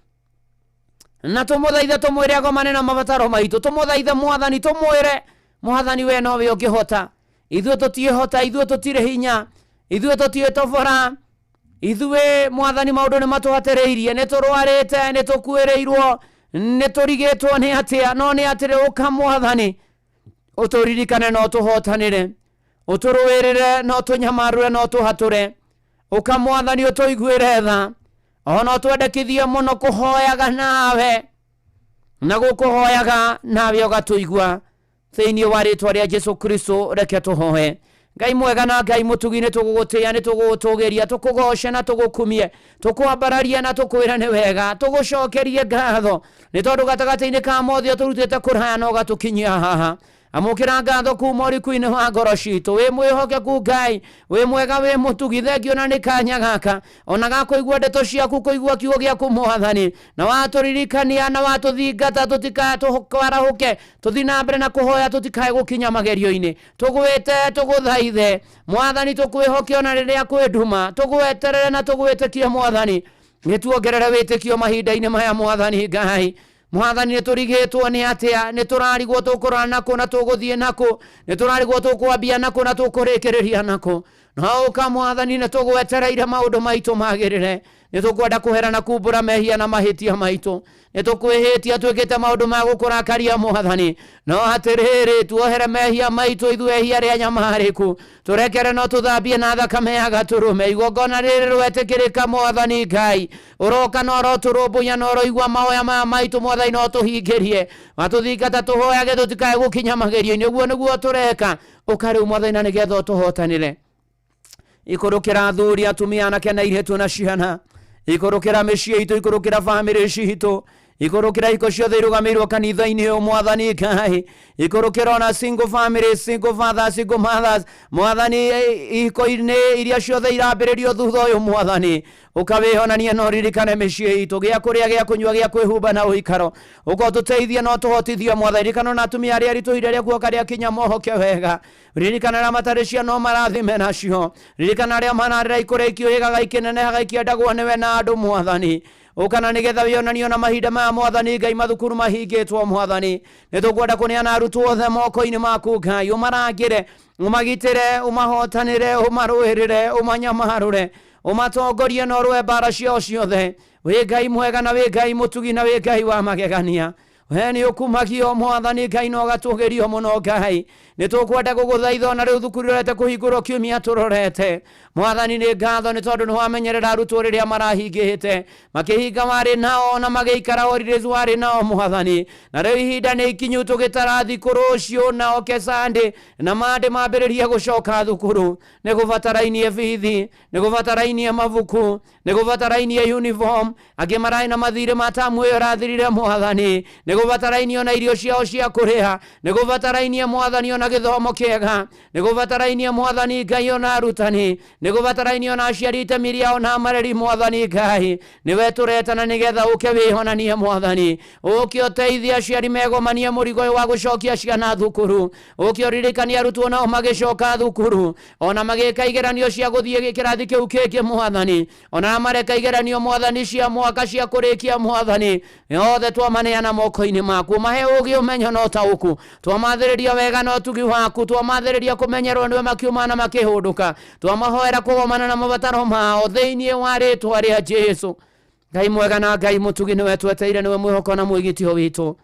na tũmũthaithe tũmwĩre agomane na mabataro maitũ. Tũmũthaithe mwathani, tũmwĩre mwathani we nowe ũngĩhota, ithuĩ tũtiĩhota, ithuĩ tũtirĩ hinya, ithuĩ tũtiĩtobora, ithuĩ mwathani maũndũ nĩ matũhatĩrĩirie, nĩ tũrwarĩte, nĩ tũkuĩrĩirwo, nĩ tũrigĩtwo nĩ atĩa, no nĩ atĩrĩ, ũka mwathani ũtũririkane na ũtũhotanĩre, ũtũrũĩrĩre na ũtũnyamarũre na ũtũhatũre. Ũka mwathani ũtũiguĩre tha, ona ũtwendekithie mũno kũhoyaga nawe na gũkũhoyaga nawe ũgatũigua. Thĩinĩ wa rĩtwa rĩa Jesu Kristo reke tũhoe. Ngai mwega na Ngai mũtugi, nĩ tũgũgũtĩĩa, nĩ tũgũgũtũgĩria, tũkũgoce na tũgũkumie, tũkwambararie na tũkwĩre nĩ wega, tũgũcokerie ngatho nĩ tondũ gatagatĩ-inĩ ka mothe ũtũrutĩte kũraya na ũgatũkinyia haha. Amũkĩra ngatho kuma ũriku-inĩ wa ngoro citũ. Wĩ mwĩhokeku Ngai, wĩ mwega, wĩ mũtugi. Thengio na nĩ kanya gaka ona gakũigua ndeto ciaku, kũigua kiugo gĩaku Mwathani, na watũririkania na watũthingata tũtikatwarahũke, tũthiĩ na mbere na kũhoya tũtikae gũkinya magerio-inĩ. Tũgwĩte tũgũthaithe Mwathani, tũkwĩhoke ona rĩrĩa kwĩ nduma, tũgweterere na tũgwĩtĩkie Mwathani. Nĩ tuongerere wĩtĩkio mahinda-inĩ maya Mwathani Ngai. Mwathani, nĩ tũrigĩtwo nĩ atĩa, nĩ tũrarigwo tũkũrora nakũ na tũgũthiĩ nakũ, nĩ tũrarigwo tũkwambia nakũ na tũkũrĩkĩrĩria nakũ. No ũka Mwathani, nĩ tũgwetereire maũndũ maitũ magĩrĩre. Nĩ tũkwenda kũhera na kumbũra mehia na mahĩtia maitũ. Nĩ tũkwĩhĩtia twĩkĩte maũndũ ma gũkũrakaria Mwathani, no atĩrĩrĩ, tuohere mehia maitũ ithuĩ ehia rĩa nyamarĩku, tũrekere no tũthambie na thakame ya gatũrũme. Igongona rĩrĩ rwetĩkĩrĩka Mwathani Ngai, ũroka na ũrotũrũmbũiya na ũroigua mahoya maya maitũ Mwathani, no tũhingĩrie watũthingata tũhoyage tũtikae gũkinya magerio-inĩ. Ũguo nĩguo tũreka. Ũka rĩu Mwathani, na nĩgetha ũtũhotanĩre. Ikũrũkĩra athuri, atumia, anake na airĩtu na ciana, ikũrũkĩra mĩciĩ itũ, ikũrũkĩra bamĩrĩ citũ, ikũrũkĩra iko ciothe irũgamĩirwo kanitha-inĩ ũyũ Mwathani Ngai, ikũrũkĩra ona single family, single fathers, single mothers Mwathani, ihiko-inĩ iria ciothe irambĩrĩrio thutha ũyũ Mwathani, ũkawĩhonania na ũririkane mĩciĩ itũ, gĩa kũrĩa, gĩa kũnyua, gĩa kwĩhumba na ũikaro, ũka ũtũteithie na ũtũhotithie Mwathani. Ririkana na atumia arĩa aritũ ihinda rĩa kuoka rĩa kinya mohoke wega. Ririkana arĩa matarĩ ciana ũmarathime nacio. Ririkana arĩa mararĩra ikũrĩa ikĩũhĩgaga ikĩnenehaga ikĩendagwo nĩwe na andũ Mwathani. Ũkana nĩgetha wĩonanio na mahinda maya Mwathani Ngai, mathukuru mahingĩtwo Mwathani. Nĩ tũkwenda kũneana arutwo othe moko-inĩ maku Ngai, ũmarangĩre, ũmagitĩre, ũmahotanĩre, ũmarũĩrĩre, ũmanyamarũre, ũmatongorie na ũrũe mbara ciao ciothe. Wĩ Ngai mwega na wĩ Ngai mũtugi na wĩ Ngai wa magegania. We nĩ ũkumagio Mwathani Ngai na ũgatũgĩrio mũno Ngai. Nĩ tũkwenda gũgũthaitha ona rĩu thukuru irorete kũhingũrwo kiumia tũrorete Mwathani. Nĩ ngatho nĩ tondũ nĩ wamenyerera arutwo rĩrĩa marahingĩte, makĩhinga warĩ nao, na magĩikara holidays warĩ nao Mwathani. Na rĩu ihinda nĩ ikinyu tũgĩtara thikũ rũciũ na oke Sunday na Monday mambĩrĩrie gũcoka thukuru. Nĩ gũbatarainie bithi, nĩ gũbatarainie mabuku, nĩ gũbatarainie uniform, angĩ mararĩ na mathirĩ ma tamu ĩyo ĩrathirire Mwathani. Nĩ gũbatarainie ona irio ciao cia kũrĩa, nĩ gũbatarainie Mwathani ona gĩthomo kĩega, nĩ gũbatarainie Mwathani Ngai ona arutani, nĩ gũbatarainie ona aciari itemi rĩao na mareri Mwathani Ngai. Nĩwe tũretana nĩgetha ũke wĩhonanie Mwathani, ũke ũteithie aciari megomanie mũrigo ũyũ wa gũcokia ciana thukuru, ũke ũririkanie arutwo nao magĩcoka thukuru ona magĩka igeranio cia gũthiĩ kĩrathi kĩu kĩngĩ Mwathani, ona mareka igeranio Mwathani cia mwaka cia kũrĩkia Mwathani, othe twamaneana moko-inĩ maku. Mahe ũgĩ, ũmenyo na ũtaũku, twamathĩrĩria wega na ũtugi waku, twamathĩrĩria kũmenyerwo nĩwe makiuma na makĩhũndũka, twamahoera kũgomana na mabataro mao thĩinĩ wa rĩtwa rĩa Jesu. Ngai mwega na Ngai mũtugi, nĩwe tweteire, nĩwe mwĩhoko na mwĩgitio witũ.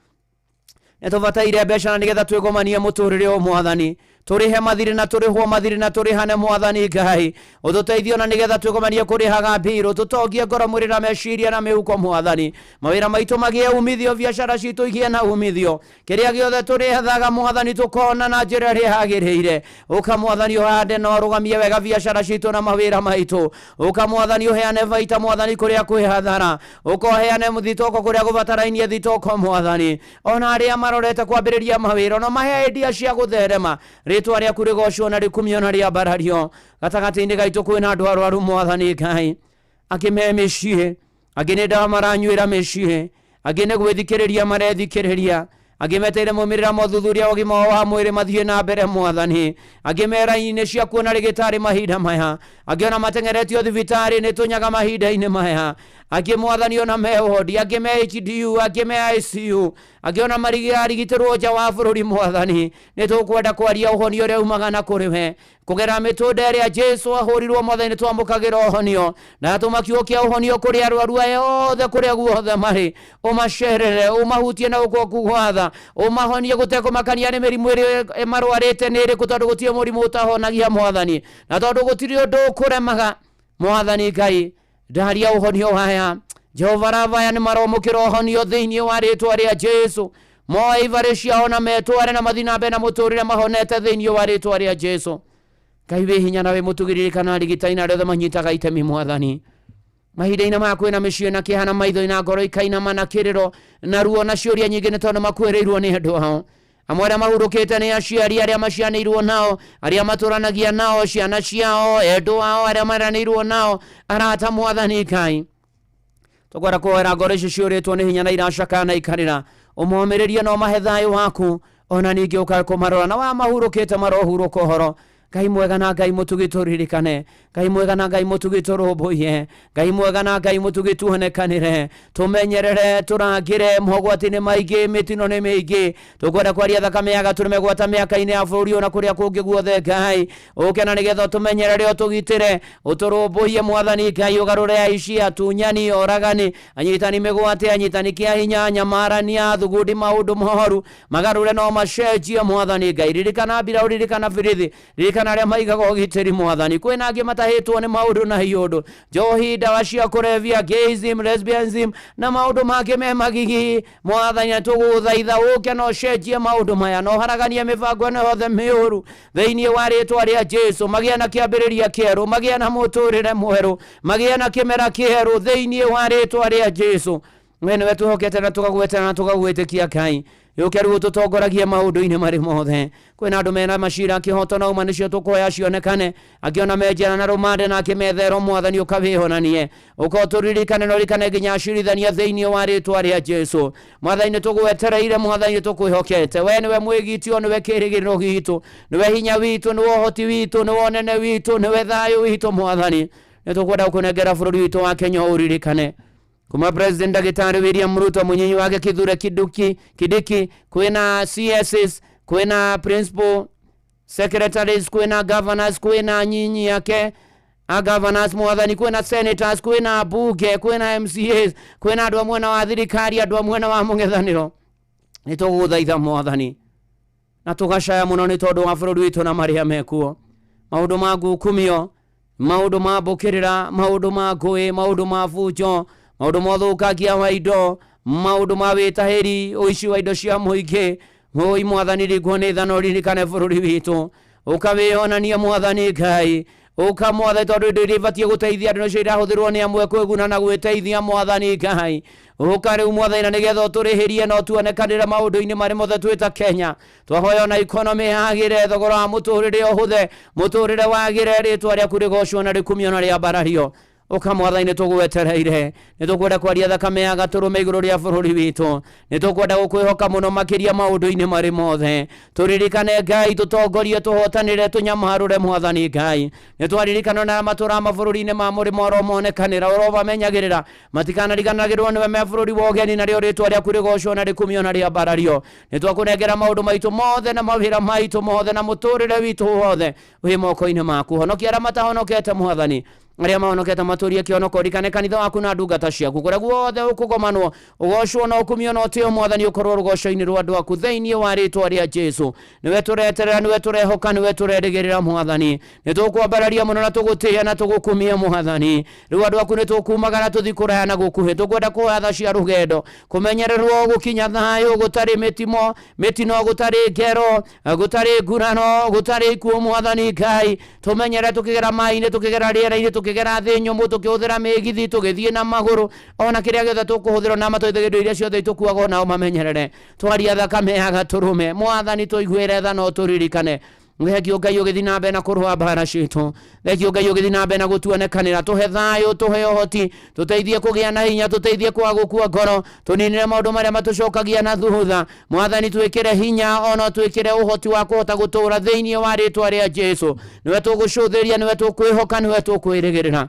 Nĩ tũbataire mbeca na nĩgetha twĩgomanie mũtũrĩre ũyũ Mwathani, tũrĩhe mathirĩ na tũrĩhwo mathirĩ na tũrĩhane Mwathani Ngai. Ũtũteithie ona nĩgetha twĩgomanie kũrĩhaga mbirũ, tũtongie ngoro, mwĩrĩ na meciria na mĩhuko Mwathani. Mawĩra maitũ magĩe umithio, biacara citũ igĩe na umithio, kĩrĩa gĩothe tũrĩethaga Mwathani tũkona na njĩra ĩrĩa yagĩrĩire. Ũka Mwathani ũhande na ũrũgamie wega biacara citũ na mawĩra maitũ. Ũka Mwathani ũheane baita Mwathani kũrĩa kwĩ hathara, ũka ũheane thitoko kũrĩa gũbatarainie thitoko Mwathani. Ona arĩa marorete kwambĩrĩria mawĩra, ona mahe idea cia gũtherema. Rĩtwa rĩaku rĩgocwo na rĩkumio na rĩambarario. Gatagatĩ-inĩ gaitũ kwĩna andũ arwaru Mwathani Ngai, angĩ me mĩciĩ, angĩ nĩ ndawa maranyuĩra mĩciĩ, angĩ nĩ gwĩthikĩrĩria marethikĩrĩria, angĩ meteire maumĩrĩra ma ũthuthuria wa ũgima wao wa mwĩrĩ mathiĩ na mbere Mwathani, angĩ me raini cia kuona rĩgĩtarĩ mahinda maya, angĩ ona mateng'eretio thibitarĩ nĩ tũnyaga mahinda-inĩ maya, angĩ Mwathani ona me wodi, angĩ me HDU, angĩ me ICU, angĩ ona marigitĩrwo nja wa bũrũri Mwathani. Nĩ tũkwenda kwaria ũhonio ũrĩa umaga na kũrĩ we kũgerera mĩtũnda ĩrĩa Jesu ahũrirwo Mwathani. Nĩ twamũkagĩra ũhonio na tũma kiugo kĩa ũhonio kũrĩ arwaru aya othe kũrĩa guothe marĩ, ũmacerere, ũmahutie na guoko gwatha, ũmahonie gũtekũmakania nĩ mĩrimũ ĩrĩa marwarĩte nĩ ĩrĩkũ, tondũ gũtirĩ mũrimũ ũtahonagia Mwathani, na tondũ gũtirĩ ũndũ ũkũremaga Mwathani Ngai. Ndaria ũhonio waya Jehova Ravaya, nĩ maromũkĩra ũhonio thĩinĩ wa rĩtwa rĩa Jesu. Moe ibarĩ ciao na metware na mathiĩ na mbere na mũtũrĩre mahonete thĩinĩ wa rĩtwa rĩa Jesu. Ngai wĩ hinya na wĩ mũtugi, ririkana arigitani na arĩa othe manyitaga itemi mwathani. Mahinda-inĩ maya kwĩna mĩciĩ na kĩeha na maitho na ngoro ikainama na kĩrĩro na ruo na ciũria nyingĩ nĩ tondũ makuĩrĩirwo nĩ andũ ao. Amwe arĩa mahurũkĩte nĩ aciari arĩa macianĩirwo nao, arĩa matũranagia nao, ciana ciao, endwa ao, arĩa maranĩirwo nao, arata mwathani Ngai. Tũkwenda kũhoera ngoro icio ciũrĩtwo nĩ hinya na iracakaya na ikarĩra, ũmomĩrĩrie na ũmahe thayũ waku, ona ningĩ ũkae kũmarora, na wa mahurũkĩte marohurũka ũhoro. Ngai mwega na Ngai mũtugi tũririkane, Ngai mwega na Ngai mũtugi tũrũmbũiye, Ngai mwega na Ngai mũtugi tuonekanĩre, tũmenyerere, tũrangĩre mogwati-inĩ maingĩ, mĩtino nĩ mĩingĩ. Tũkwenda kwaria thakame ya gatũrũme gwata mĩaka-inĩ ya bũrũri ũyũ na kũrĩa kũngĩ guothe. Ngai ũke na nĩgetha ũtũmenyerere, ũtũgitĩre, ũtũrũmbũiye mwathani Ngai, ũgarũre aici, atunyani, oragani, anyitani mĩgwate, anyitani kĩa hinya, nyamarania, thugundi maũndũ moru, magarũre no macenjie mwathani Ngai. Ririkana mbiraũ, ririkana birithi, ririkana arĩa maigaga ũgitĩri mwathani. Kwĩna angĩ matahĩtwo nĩ maũndũ na iũndũ, njohi, ndawa cia kũrebia, gayism, lesbianism na maũndũ mangĩ me magigi mwathani. Tũgũthaitha ũke na ũcenjie maũndũ maya na ũharaganie mĩbango ĩno yothe mĩũru thĩinĩ wa rĩtwa rĩa Jesu. Magĩe na kĩambĩrĩria kĩerũ, magĩe na mũtũrĩre mwerũ, magĩe na kĩmera kĩerũ thĩinĩ wa rĩtwa rĩa Jesu. We nĩwe twĩhokete na tũkagwetera na tũkagwĩtĩkia Ngai. Yũke rĩu ũtũtongoragie maũndũ-inĩ marĩ mothe. Kwĩna andũ mena macira kĩhoto na uma nĩcio tũkũhoya cionekane, angĩ me njera na rũmande na angĩ metherwo mwathani ũkawĩhonanie, ũka ũtũririkane na ũririkane nginya acirithania thĩinĩ wa rĩtwa rĩa Jesu. Mwathani nĩtũgwetereire, mwathani nĩtũkwĩhokete, we nĩwe mwĩgitio, nĩwe kĩrĩgĩrĩro gitũ, nĩwe hinya witũ, nĩwe ũhoti witũ, nĩwe ũnene witũ, nĩwe thayũ witũ mwathani. Nĩtũkwenda gũkũnengera bũrũri witũ wa Kenya ũririkane kuma President Ndagĩtarĩ William Ruto, mũnyinyi wake Kithure Kiduki Kidiki, kwĩna CSs, kwĩna principal secretaries, kwĩna governors, kwĩna nyinyi yake a governors mwathani, kwĩna senators, kwĩna bunge, kwĩna MCAs, kwĩna andũ a mwena wa thirikari, andũ a mwena wa mũng'ethanĩro. Nĩtũgũthaitha mwathani na tũgacaya mũno nĩ tondũ wa bũrũri witũ na marĩa mekuo, maũndũ ma ngukumio, maũndũ ma mbũkĩrĩra, maũndũ ma ngũĩ, maũndũ ma bunjo, maũndũ ma ũthũkangia wa indo, maũndũ ma wĩtahĩri, ũici wa indo cia mũingĩ. Oi mwathani, ringwo nĩ tha na ũririkane bũrũri witũ, ũkawĩonania mwathani Ngai. Ũka mwathani, tondũ indo iria ibatiĩ gũteithia andũ nĩcio irahũthĩrwo nĩ amwe kwĩguna na gwĩteithia mwathani Ngai. Ũka rĩu mwathani na nĩgetha ũtũrĩhĩrie na ũtuonekanĩre maũndũ-inĩ marĩ mothe twĩta Kenya. Twahoya ona economy yagĩre, thogora wa mũtũrĩre ũhũthe, mũtũrĩre wagĩre, rĩtwa rĩaku rĩgocwo na rĩkumio na rĩambarario. Ũka mwathani, nĩtũgwetereire, nĩtũkwenda kwaria thakame ya gatũrũme igũrũ rĩa bũrũri witũ, nĩtũkwenda gũkwĩhoka mũno makĩria maũndũ-inĩ marĩ mothe. Tũririkane Ngai, tũtongorie, tũhotanĩre, tũnyamarũre mwathani Ngai. Nĩtwaririkana na arĩa matũraga mabũrũri-inĩ ma mũrĩmo, oromonekanĩra, orobamenyagĩrĩra, matikanariganagĩrwo nĩwe me bũrũri wa ũgeni, narĩo rĩtwa rĩaku rĩgocwo na rĩkumio na rĩambarario. Nĩtwakũnengera maũndũ maitũ mothe na mawĩra maitũ mothe na mũtũrĩre witũ wothe wĩ moko-inĩ maku. Honokia arĩa matahonokete mwathani, arĩa mahonokete matũrie kĩhonoko. Ririkane kanitha waku na ndungata ciaku kũrĩa guothe ũkũgomanwo, ũgocwo na ũkumio na ũtĩo mwathani, ũkorwo rũgoco-inĩ rwa andũ aku thĩinĩ wa rĩtwa rĩa Jesu. Nĩwe tũreterera, nĩwe tũrehoka, nĩwe tũrerĩgĩrĩra mwathani. Nĩtũkwambararia mũno na tũgũtĩĩa na tũgũkumia mwathani. Rĩu andũ aku nĩtũkumagara tũthi kũraya na gũkuhĩ, tũkwenda kũhoya tha cia rũgendo, kũmenyererwo gũkinya thayũ, gũtarĩ mĩtino, gũtarĩ ngero, gũtarĩ nguraro, gũtarĩ ikuũ mwathani Ngai. Tũmenyere tũkĩgera maĩ-inĩ, tũkĩgera rĩera-inĩ, tũkĩgera thĩ nyũmũ, tũkĩhũthĩra mĩgithi, tũgĩthiĩ na magũrũ, ona kĩrĩa gĩothe tũkũhũthĩra, na matũteithie indo iria ciothe itũkuaga nao mamenyerere. Twaria thakame ya gatũrũme mwathani, tũiguĩre tha na ũtũririkane. Thengio Ngai ũgĩthiĩ na mbere na kũrũa mbara citũ. Thengio Ngai ũgĩthiĩ na mbere na gũtuonekanĩra, tũhe thayũ, tũhe ũhoti, tũteithie kũgĩa na hinya, tũteithie kwaga gũkua ngoro, tũninĩre maũndũ marĩa matũcokagia na thutha mwathani. Twĩkĩre hinya ona twĩkĩre ũhoti wa kũhota gũtũra thĩinĩ wa rĩtwa rĩa Jesu. Nĩwe tũgũcũthĩria, nĩwe tũkwĩhoka, nĩwe tũkwĩrĩgĩrĩra.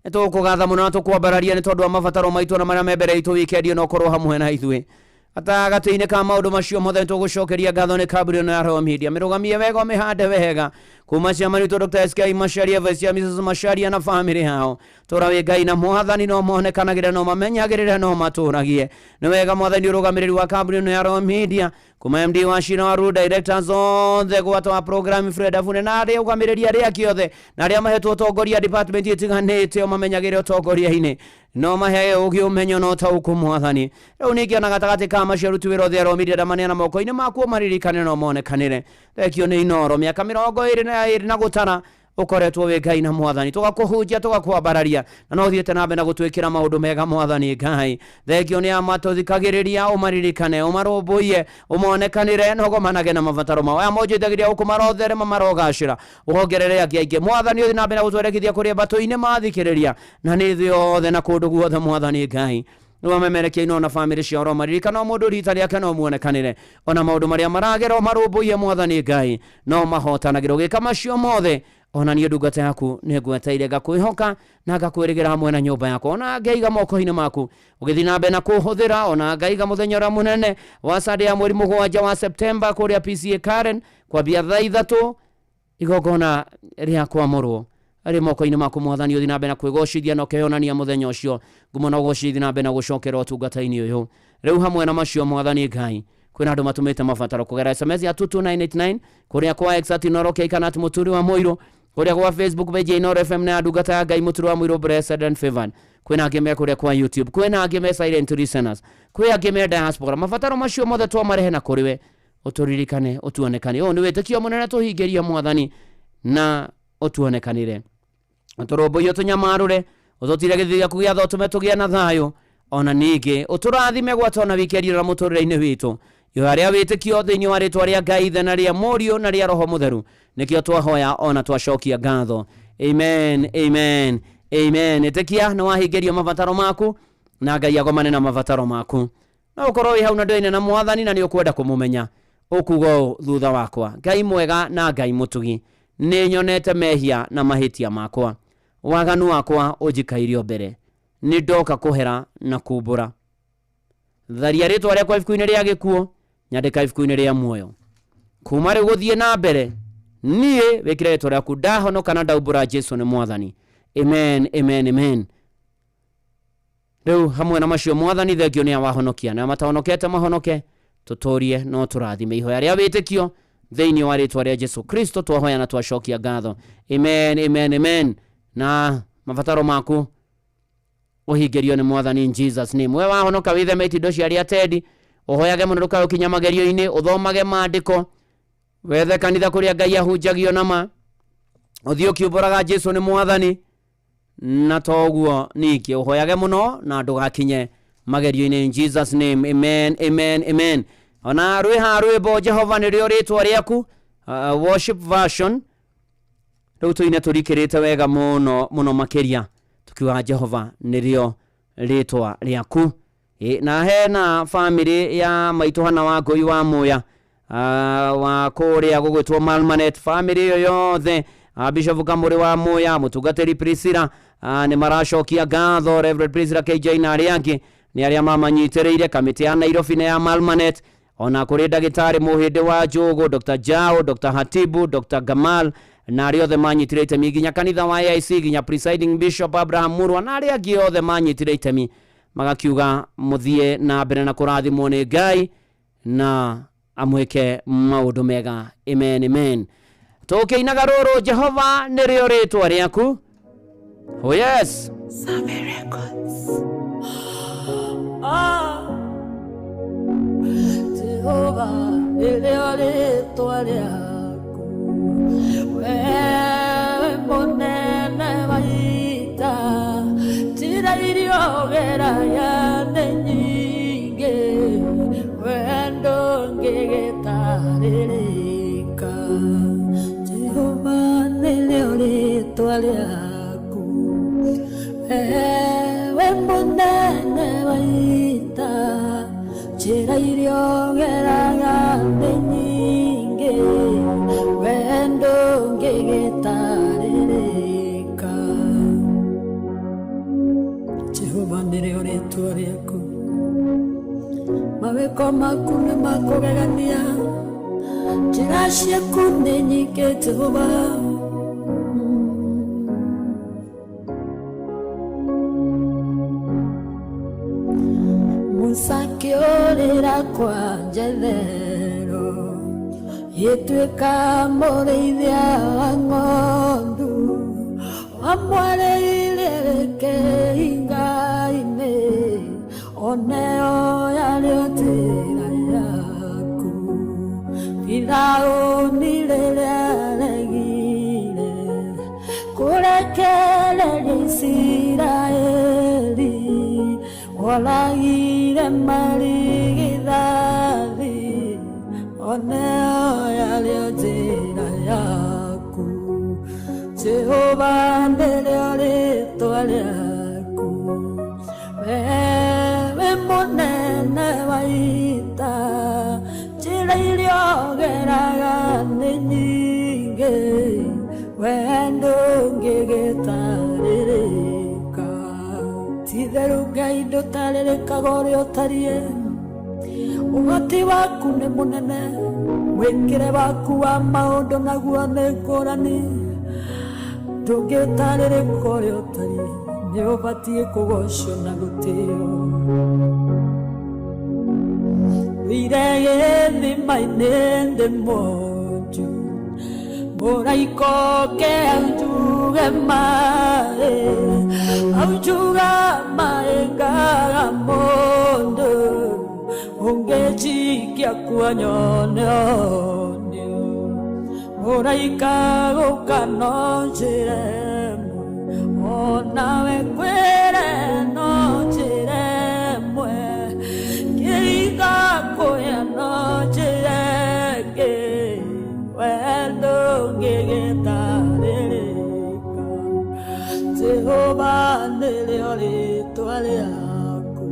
Nĩtũgũkũgatha mũno na tũkwambararia nĩ tondũ wa mabataro maitũ na marĩa me mbere itũ wikendi ĩno, ũkorwo hamwe na ithuĩ gatagatĩ-inĩ ka maũndũ macio mothe. Nĩtũgũcokeria ngatho nĩ kambuni ĩno ya Royal Media, mĩrũgamie wega, ũmĩhande wega, kuma chairman witũ Dr. SK Macharia, Vice Chair Mrs. Macharia na family yao. Tũra wĩ Ngai na mwathani, no monekanagĩre, no mamenyagĩrĩre, no matũragie. Nĩ wega mwathani ũrũgamĩrĩri wa kambuni ĩno ya Royal Media, kuma MD wa Shina Waru, directors othe, gwata wa program Fred Afune na arĩa ũgamĩrĩri arĩa angĩ othe na arĩa mahetwo ũtongoria department itiganĩte, o mamenyagĩre ũtongoria-inĩ, no mahe ũgĩ, ũmenyo na ũtaũku mwathani. Rĩu ningĩ ona gatagatĩ ka macio, aruti wĩra othe a Royal Media ndamaneana moko-inĩ maku, maririkane no monekanĩre. Thengio nĩ Inoro, mĩaka 20 na ya ĩrĩ na gũtara ũkoretwo wĩ Ngai na mwathani, tũgakũhunjia, tũgakwambararia, na no ũthiĩte na mbere na gũtwĩkĩra maũndũ mega mwathani Ngai. Thengio nĩ amatũthikagĩrĩria, ũmaririkane, ũmarũmbũiye, ũmonekanĩre na ũgomanage na mabataro mao. Aya monjithagĩria gũkũ marotherema, marogacĩra, wongerere angĩ aingĩ mwathani. Ũthiĩ na mbere na gũtwerekithia kũrĩ mbatũ-inĩ mathikĩrĩria na nĩ thĩ yothe na kũndũ guothe mwathani Ngai. Nĩwamemerekia ino na bamĩrĩ ciao, romaririkana o mũndũ rita rĩake no muonekanĩre, ona maũndũ marĩa maragera ũmarũmbũiye mwathani Ngai, no mahotanagĩra ũgĩka macio mothe. Ona niĩ ndungata yaku nĩ ngweteire, ngakwĩhoka na ngakwĩrĩgĩra hamwe na nyũmba yakwa, ona ngaiga moko-inĩ maku ũgĩthiĩ na mbere na kũhũthĩra, ona ngaiga mũthenya ũrĩa mũnene wa Sunday ya mweri 7 wa Septemba kũrĩa PCA Karen kwambia thaa 3, igongona rĩa kwamũrwo arĩ moko-inĩ maku mwathani. Ũthiĩ na mbere na kwĩgocithia na ũkeyonania mũthenya ũcio, ngumo na ũgocithia na mbere na gũcokera ũtungata-inĩ ũyũ. Rĩu hamwe na macio mwathani Ngai, kwĩna andũ matũmĩte mabataro kũgerera SMS ya 22989, kũrĩa kwa X @InooroK kana @Mũturi wa Mũirũ, kũrĩa kwa Facebook page ya Inooro FM na ya ndungata ya Ngai Mũturi wa Mũirũ Blessed and Favored. Kwĩna angĩ me kũrĩa kwa YouTube, kwĩna angĩ me silent listeners, kwĩ angĩ me diaspora. Mabataro macio mothe twamarehe na kũrĩ we, ũtũririkane, ũtuonekane. Ũyũ nĩ wĩtĩkio mũnene tũhingĩrie mwathani, na ũtuonekanĩre, ũtũrũmbũiye, ũtũnyamarũre, ũtũtire gĩthithi gĩaku gĩa tha, ũtũme tũgĩe na thayũ, ona ningĩ ũtũrathime gwata ona wikendi na mũtũrĩre-inĩ witũ. Ihoya rĩa wĩtĩkio thĩinĩ wa rĩtwa rĩa Ngai Ithe na rĩa Mũriũ na rĩa Roho Mũtheru nĩkĩo twahoya ona twacokia ngatho. Amen, amen, amen. Ĩtĩkia nĩ wahingĩrio mabataro maku na Ngai agomane na mabataro maku. No ũkorwo wĩ hau na ndũine na mwathani na nĩ ũkwenda kũmũmenya, ũkuga ũũ thutha wakwa: Ngai mwega na Ngai mũtugi, nĩ nyonete mehia na mahĩtia makwa, waganu wakwa ũnjikairio mbere, nĩ ndoka kũhera na kumbũra. Tharia rĩtwa rĩakwa ibuku-inĩ rĩa gĩkuũ, nyandĩka ibuku-inĩ rĩa muoyo. Kuma rĩu gũthiĩ na mbere, niĩ wĩkĩre rĩtwa rĩaku, ndahonoka na ndaumbũra Jesu nĩ mwathani. Amen, amen, amen. Rĩu hamwe na macio mwathani, thengio nĩ awahonokia na matahonokete mahonoke, tũtũrie no tũrathime. Ihoya rĩa wĩtĩkio thĩinĩ wa rĩtwa rĩa Jesu Kristo twahoya na twacokia ngatho. Amen, amen, amen. Na mabataro maku ũhingĩrio nĩ mwathani in Jesus name. We wahonoka, wĩtheme itindo cia arĩa tendi, ũhoyage mũno ndũkae ũkinya magerio-inĩ, ũthomage maandĩko, wethe kanitha kũrĩa Ngai ahunjagio nama, ũthiĩ ũkiumbũraga Jesu nĩ mwathani, na toguo ningĩ ũhoyage mũno na ndũgakinye magerio-inĩ in Jesus name. Amen, amen, amen. Ona rwĩha rwĩmbo Jehova nĩrĩo rĩtwa rĩaku, worship version. Rĩu tũine tũrikĩrĩte wega mũno mũno makĩria, tukiuga Jehova nĩrĩo rĩtwa rĩaku. Na hena famĩlĩ ya maitũ Hana wa Ngũi wa Muya, wa kũrĩa gũgwĩtwo Malmanet, famĩlĩ ĩyo yothe, Bishop Kamũrĩ wa Muya, mũtungatĩri Priscilla, nĩ maracokia ngatho, Reverend Priscilla KJ na arĩa angĩ nĩ arĩa mamanyitĩrĩire, kamĩtĩ ya Nairobi na ya Malmanet, ona kũrĩ ndagĩtarĩ Mũhĩndĩ wa Njũgũ, Dr. Jao, Dr. Hatibu, Dr. Gamal na arĩa othe manyitire itemi, nginya kanitha wa AIC, nginya presiding bishop Abraham Murwa na arĩa angĩ othe manyitire itemi, magakiuga mũthiĩ na mbere na kũrathimwo nĩ Ngai na amwĩke maũndũ mega. Amen, amen. Tũkĩinaga rũrũ Jehova nĩrĩo rĩtwa rĩaku. Oh yes. Same Records. Ah, Jehova nĩrĩo rĩtwa rĩaku, we mũnene wa ita, njĩra iria ũgeragia nĩ nyingĩ, we ndũngĩgĩtarĩrĩka. Jehova nĩrĩo rĩtwa rĩaku, we mũnene wa ita, njĩra iria ũgeraga nĩ nyingĩ, we ndũngĩgĩtarĩrĩka. Jehova nĩrĩo rĩtwa rĩaku, mawĩko maku nĩ makũgegania, njĩra ciaku nĩ nyingĩ Jehova. Musa akĩũrĩra kwa Jethero, gĩtuĩka mũrĩithia wa ng'ondu, wamwarĩire kĩhinga-inĩ, oneo yarĩo njĩra yaku. Firaũni rĩrĩa aregire Ũkĩrekereria Isiraeli woragire marigithathi oneo yarĩo njĩra yaku Jehova nĩrĩo rĩtwa rĩaku wewe mũnene wa ita njĩra iria ũgeraga nĩ nyingĩ we ndũngĩgĩtarĩrĩka ti-itherũ Ngai ndũtarĩrĩkaga ũrĩa ũtariĩ ũhoti waku nĩ mũnene mwĩkĩre waku wa maũndũ naguo nĩ ngũrani ndũngĩtarĩrĩka ũrĩa ũtariĩ nĩ ũbatiĩ kũgocwo na gũtĩo Wire gĩthima-inĩ ndĩ mwonju mũraika oke aunjuge maĩ aunjuga maĩ ngaga mũndũ ũngĩnjikia kuo nyone onio mũraika gũka no njĩra ĩmwe onawe kwĩre no njĩra ĩmwe kĩringa kũya no njĩra ĩngĩ we ndũngĩgĩtarĩrĩka Jehova nĩrĩo rĩtwa rĩaku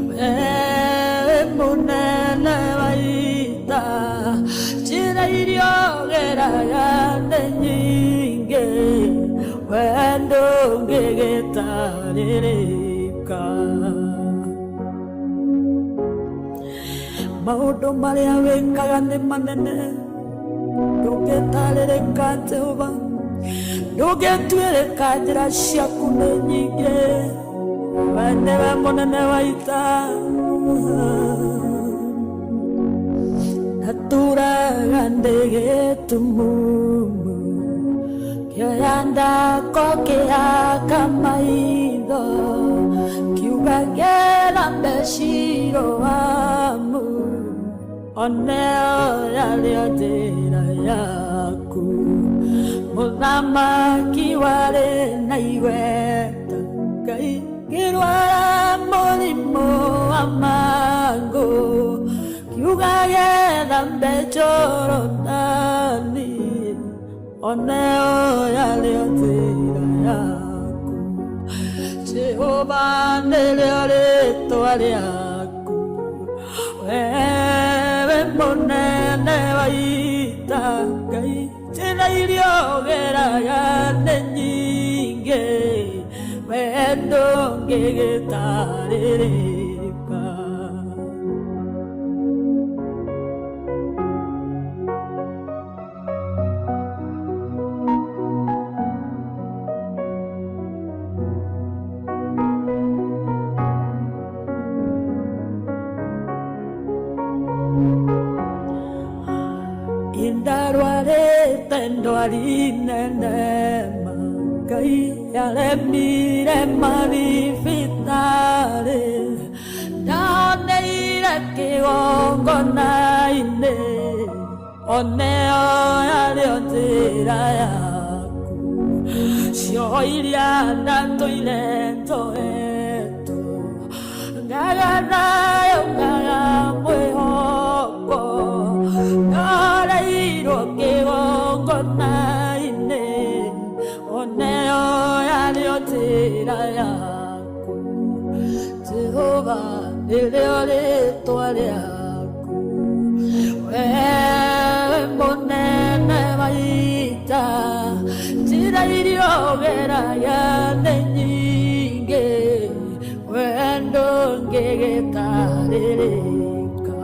wewe mũnene wa ita njĩra iria ũgeraga nĩ nyingĩ we ndũngĩgĩtarĩrĩka maũndũ marĩa wĩkaga nĩ manene ndũngĩtarĩrĩka Jehova ndũngĩtuĩrĩka njĩra ciaku nĩ nyingĩ we nĩwe mũnene wa ita natũraga ndĩ gĩtumumu kĩoya ndako kĩaka maitho kiuga ngera mbeciro wamu oneo yarĩo njĩra yaku mũthamaki warĩ na igweta Ngai ngĩrwara mũrimũ wa mangũ kiuga gethambe Jorodani oneo yarĩo njĩra yaku Jehova nĩrĩo rĩtwa rĩaku wewe mũnene wa ita Ngai njĩra iria ũgeraga nĩ nyingĩ we ndũngĩgĩtarĩrĩka Indarwarĩte ndwari nene ma Ngai yaremire mathibitarĩ ndaoneire kĩgongona-inĩ oneo yarĩo njĩra yaku cioho iria ndatũire njoetwo ngaga nayo ngaga mwĩhoko ndaoreirwo kĩgongona-inĩ oneo yarĩo njĩra yaku Jehova nĩrĩo rĩtwa rĩaku wewe mũnene wa ita njĩra iria ũgeraga nĩ nyingĩ we ndũngĩgĩtarĩrĩka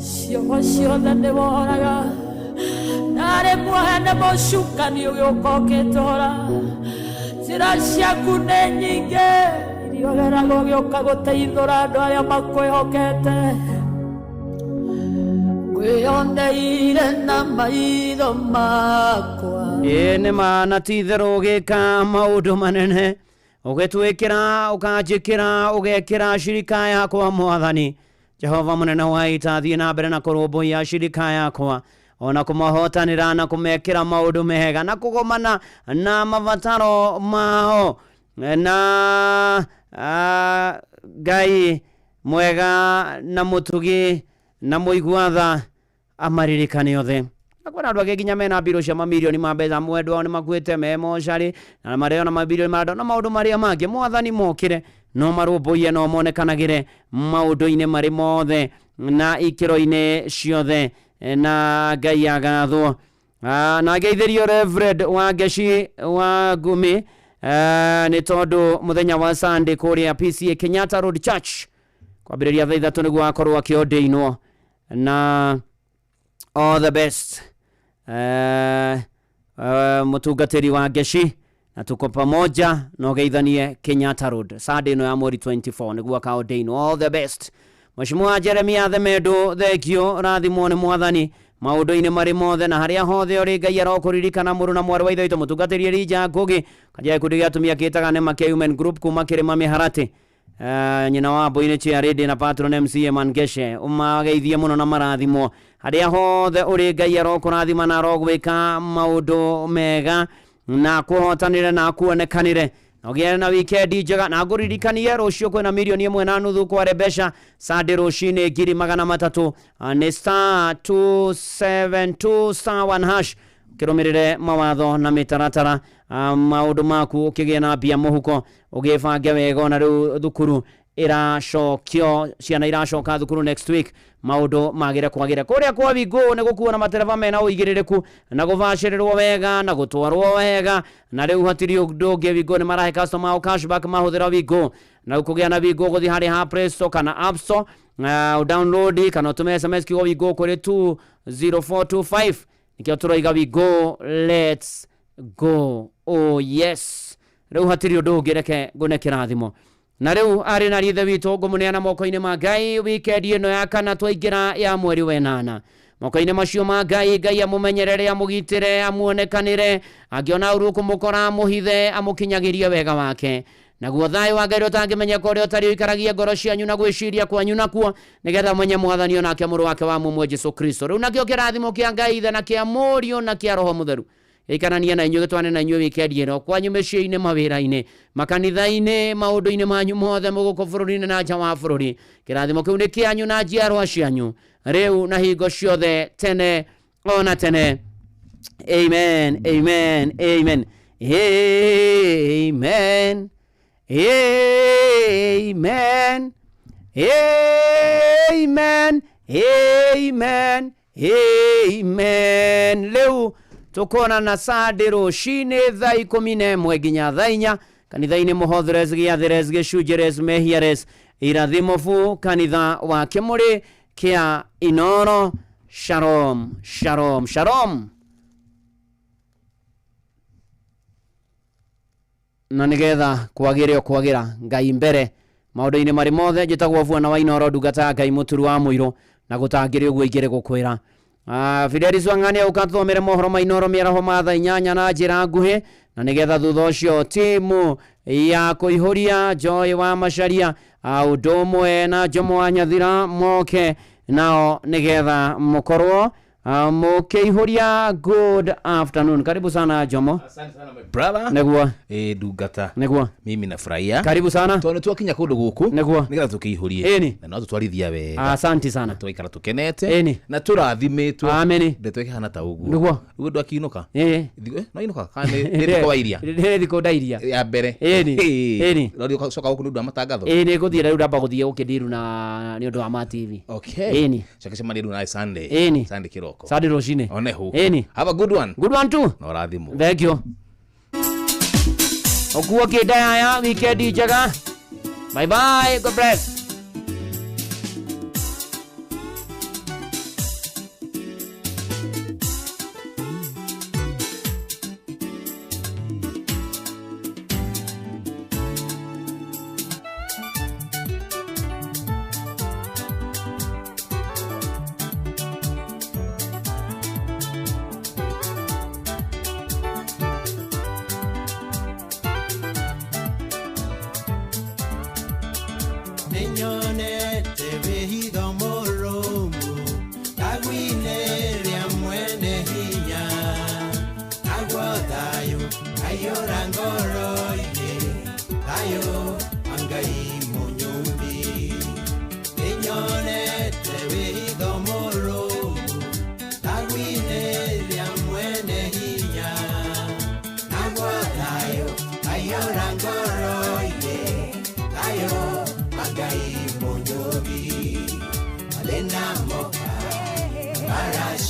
cioho ciothe nĩ woraga narĩ muohe nĩ mũcukani ũgĩũka ũkĩtũra njĩra ciaku nĩ nyingĩ iria ũgeraga ũgĩũka gũteithũra andũ arĩa makwĩhokete ngwĩyoneire na maitho makwa ĩĩ nĩ ma na ti itherũ ũgĩka maũndũ manene ũgĩtwĩkĩra ũkanjĩkĩra ũgekĩra shirika yakwa mwathani Jehova mũnene wa ita thiĩ na mbere na kũrũmbũiya shirika yakwa ona kũmahotanĩra na kũmekĩra maũndũ mega na kũgomana na mabataro mao na Ngai mwega na mũtugi na mũiguatha amaririkane othe. Na kwĩna andũ angĩ nginya mena mbirũ cia mamirioni ma mbeca, mwendwa wao nĩ makuĩte me mocarĩ na mareo na mabirioni ma na maũndũ marĩa mangĩ. Mwathani mokĩre no marũmbũiye no monekanagĩre maũndũ-inĩ marĩ mothe na ikĩro-inĩ ciothe, na Ngai agathwo. Na ngeithĩrio Reverend wa Ngeci wa Ngumi nĩ tondũ mũthenya wa Sunday kũrĩa PCA Kenyatta Road Church kwambĩrĩria thaa 3 nĩguo akorwo akĩordainwo, na all the best mũtungatĩri wa Ngeci, na tuko pamoja no geithanie Kenyatta Road Sunday ĩno ya mweri 24 nĩguo akaordainwo. All the best Mheshimiwa Jeremia Themedo, thengio, rathimwo nĩ mwathani maũndũ-inĩ marĩ mothe na harĩa hothe ũrĩ. Ngai arokũririkana mũrũ na mwarĩ wa ithe witũ mũtungatĩri Elijah Ngugi kanjia gĩkundi gĩa atumia kĩtaga nĩ Makia Women Group kuma Kĩrĩma Mĩharatĩ, nyina wa Mbũinĩ Chair na patron MCA Mangeshe, ũmageithie mũno na marathimwo harĩa hothe ũrĩ. Ngai arokũrathima na arogwĩka maũndũ mega na kũhotanĩre na kuonekanĩre na ũgĩe na wikendi njega. Na ngũririkanie rũciũ kwĩna milioni 1.5 kware mbeca Sunday rũcinĩ 300,000 nĩ star 272 star 1 hash. Ũkĩrũmĩrĩre mawatho na mĩtaratara, maũndũ maku ũkĩgĩe na mbia mũhuko, ũgĩbange wega. Ona rĩu thukuru iracokio, ciana iracoka thukuru next week, maũndũ magĩre kwagĩra. Kũrĩa kwa Wingo nĩ gũkuo na matereba mena ũigĩrĩrĩku na gũbacĩrĩrwo wega na gũtwarwo wega, na rĩu hatirĩ ũndũ ũngĩ. Wingo nĩ marahe customer ao cashback mahũthĩra Wingo, na kũgĩa na Wingo gũthiĩ harĩ ha Play Store kana App Store, download kana ũtũme SMS kiugo Wingo kũrĩ 20425. Nĩkĩo tũroiga Wingo, let's go. Oh yes, rĩu hatirĩ ũndũ ũngĩ, reke ngũne kĩrathimo. Na rĩu arĩ na rithe witũ ngũmũneana moko-inĩ ma Ngai wikendi ĩno ya kana twaingĩra ya mweri wa 8. Moko-inĩ macio ma Ngai, Ngai amũmenyerere, amũgitĩre, amuonekanĩre, angĩona ũru kũmũkora amũhithe, amũkinyagĩrie wega wake. Naguo thayũ wa Ngai ũtangĩmenyeka ũrĩa ũtarĩ ũikaragie ngoro cianyu na gwĩciria kwanyu nakuo, nĩgetha mũmenye mwathani onake mũrũ wake wa mũmwe Jesũ Kristo. Rĩu nakĩo kĩrathimo kĩa Ngai Ithe na kĩa Mũriũ na kĩa Roho Mũtheru gĩikaranie na inyuĩ, gĩtwane na inyuĩ wikendi ĩno, kwanyu mĩciĩ-inĩ, mawĩra-inĩ, makanitha-inĩ, maũndũ-inĩ manyu mothe mũgũkũ bũrũri-inĩ na nja wa bũrũri. Kĩrathimo kĩu nĩ kĩanyu na njiarwa cianyu rĩu na hingo ciothe, tene ona tene. Amen, amen, amen, amen, amen, amen, amen, amen. Rĩu tukonana Sunday rũcinĩ thaa 11 nginya thaa 4 kanitha-inĩ mũhotheres gĩathĩres gĩcunjĩres mehiares irathimobu kanitha wa Kĩmũrĩ kĩa Inoro. Shalom, shalom, shalom. Na nĩgetha kwagĩre o kwagĩra Ngai mbere maũndũ-inĩ marĩ mothe, njĩtagwo Bwana wa Inoro, ndungata ya Ngai mũturu wa mũirũ, na gũtangĩrĩ ũguo ingĩrĩ gũkwĩra. Fidelis Wang'ani ũkathomere mohoro ma Inoro mĩaraho ma thaa 8 na njĩra nguhĩ, na nĩgetha thutha ũcio timu ya kũihũria Joy wa Macharia ũndũ ũmwe na Jomo wa Nyathira moke nao nĩgetha mũkorwo mũkĩihũria. Good afternoon, karibu sana Jomo. Asante sana my brother. Nĩguo. Ndungata. Nĩguo. Mimi nafurahia. Karibu sana. Tondũ twakinya kũndũ gũkũ. Nĩguo. Nĩgetha tũkĩihũrie. Ĩni. Na no tũtwarithia wega. Asante sana. Twaikara tũkenete. Ĩni. Na tũrathimĩtwo. Amen. Ndeto ĩkĩhana ta ũguo. Nĩguo. Ũguo ndwakiinũka. Ĩĩ. No inũka kana nĩ thikũ wa iria. Nĩ thikũ ndairia. Ya mbere. Ĩni. Ĩni. No ũcoka gũkũ nĩ ũndũ wa matangatho. Ĩĩ nĩ ngũthiĩ rĩu ndamba gũthiĩ gũkĩndiru na nĩ ũndũ wa ma TV. Okay. Ĩni. Coke cemanie rĩu na Sunday. Ĩni. Sunday kĩroko. Sunday rũcinĩ. One hu. Ĩni. Have a good one. Good one too. Na ũrathimwo. Thank you. Ũkuo kĩndayaya, wikendi njega. Bye bye. God bless.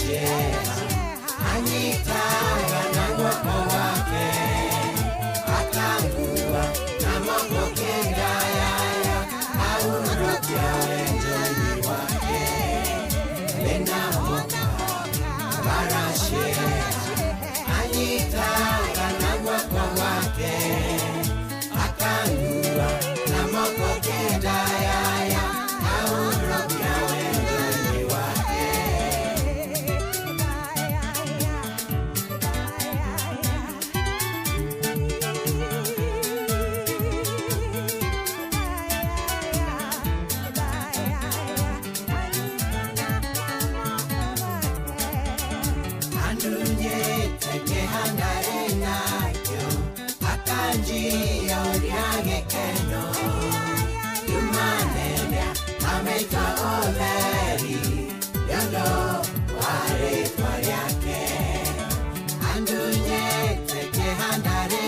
Kieha anyitaga na guoko gwake akangua na moko kendayaya ahurũkia wendo-inĩ wake wĩna moka barashia anyitaga na guoko gwake akangua na moko kendayaya ahurũkia wendo-inĩ wake. Andunyete kĩhandarĩ nakĩo akanjia ũrĩa gĩkeno Jumanene ameitwa ũtheri nĩũndũ wa rĩtwa rĩake. Andunyete kĩhandarĩ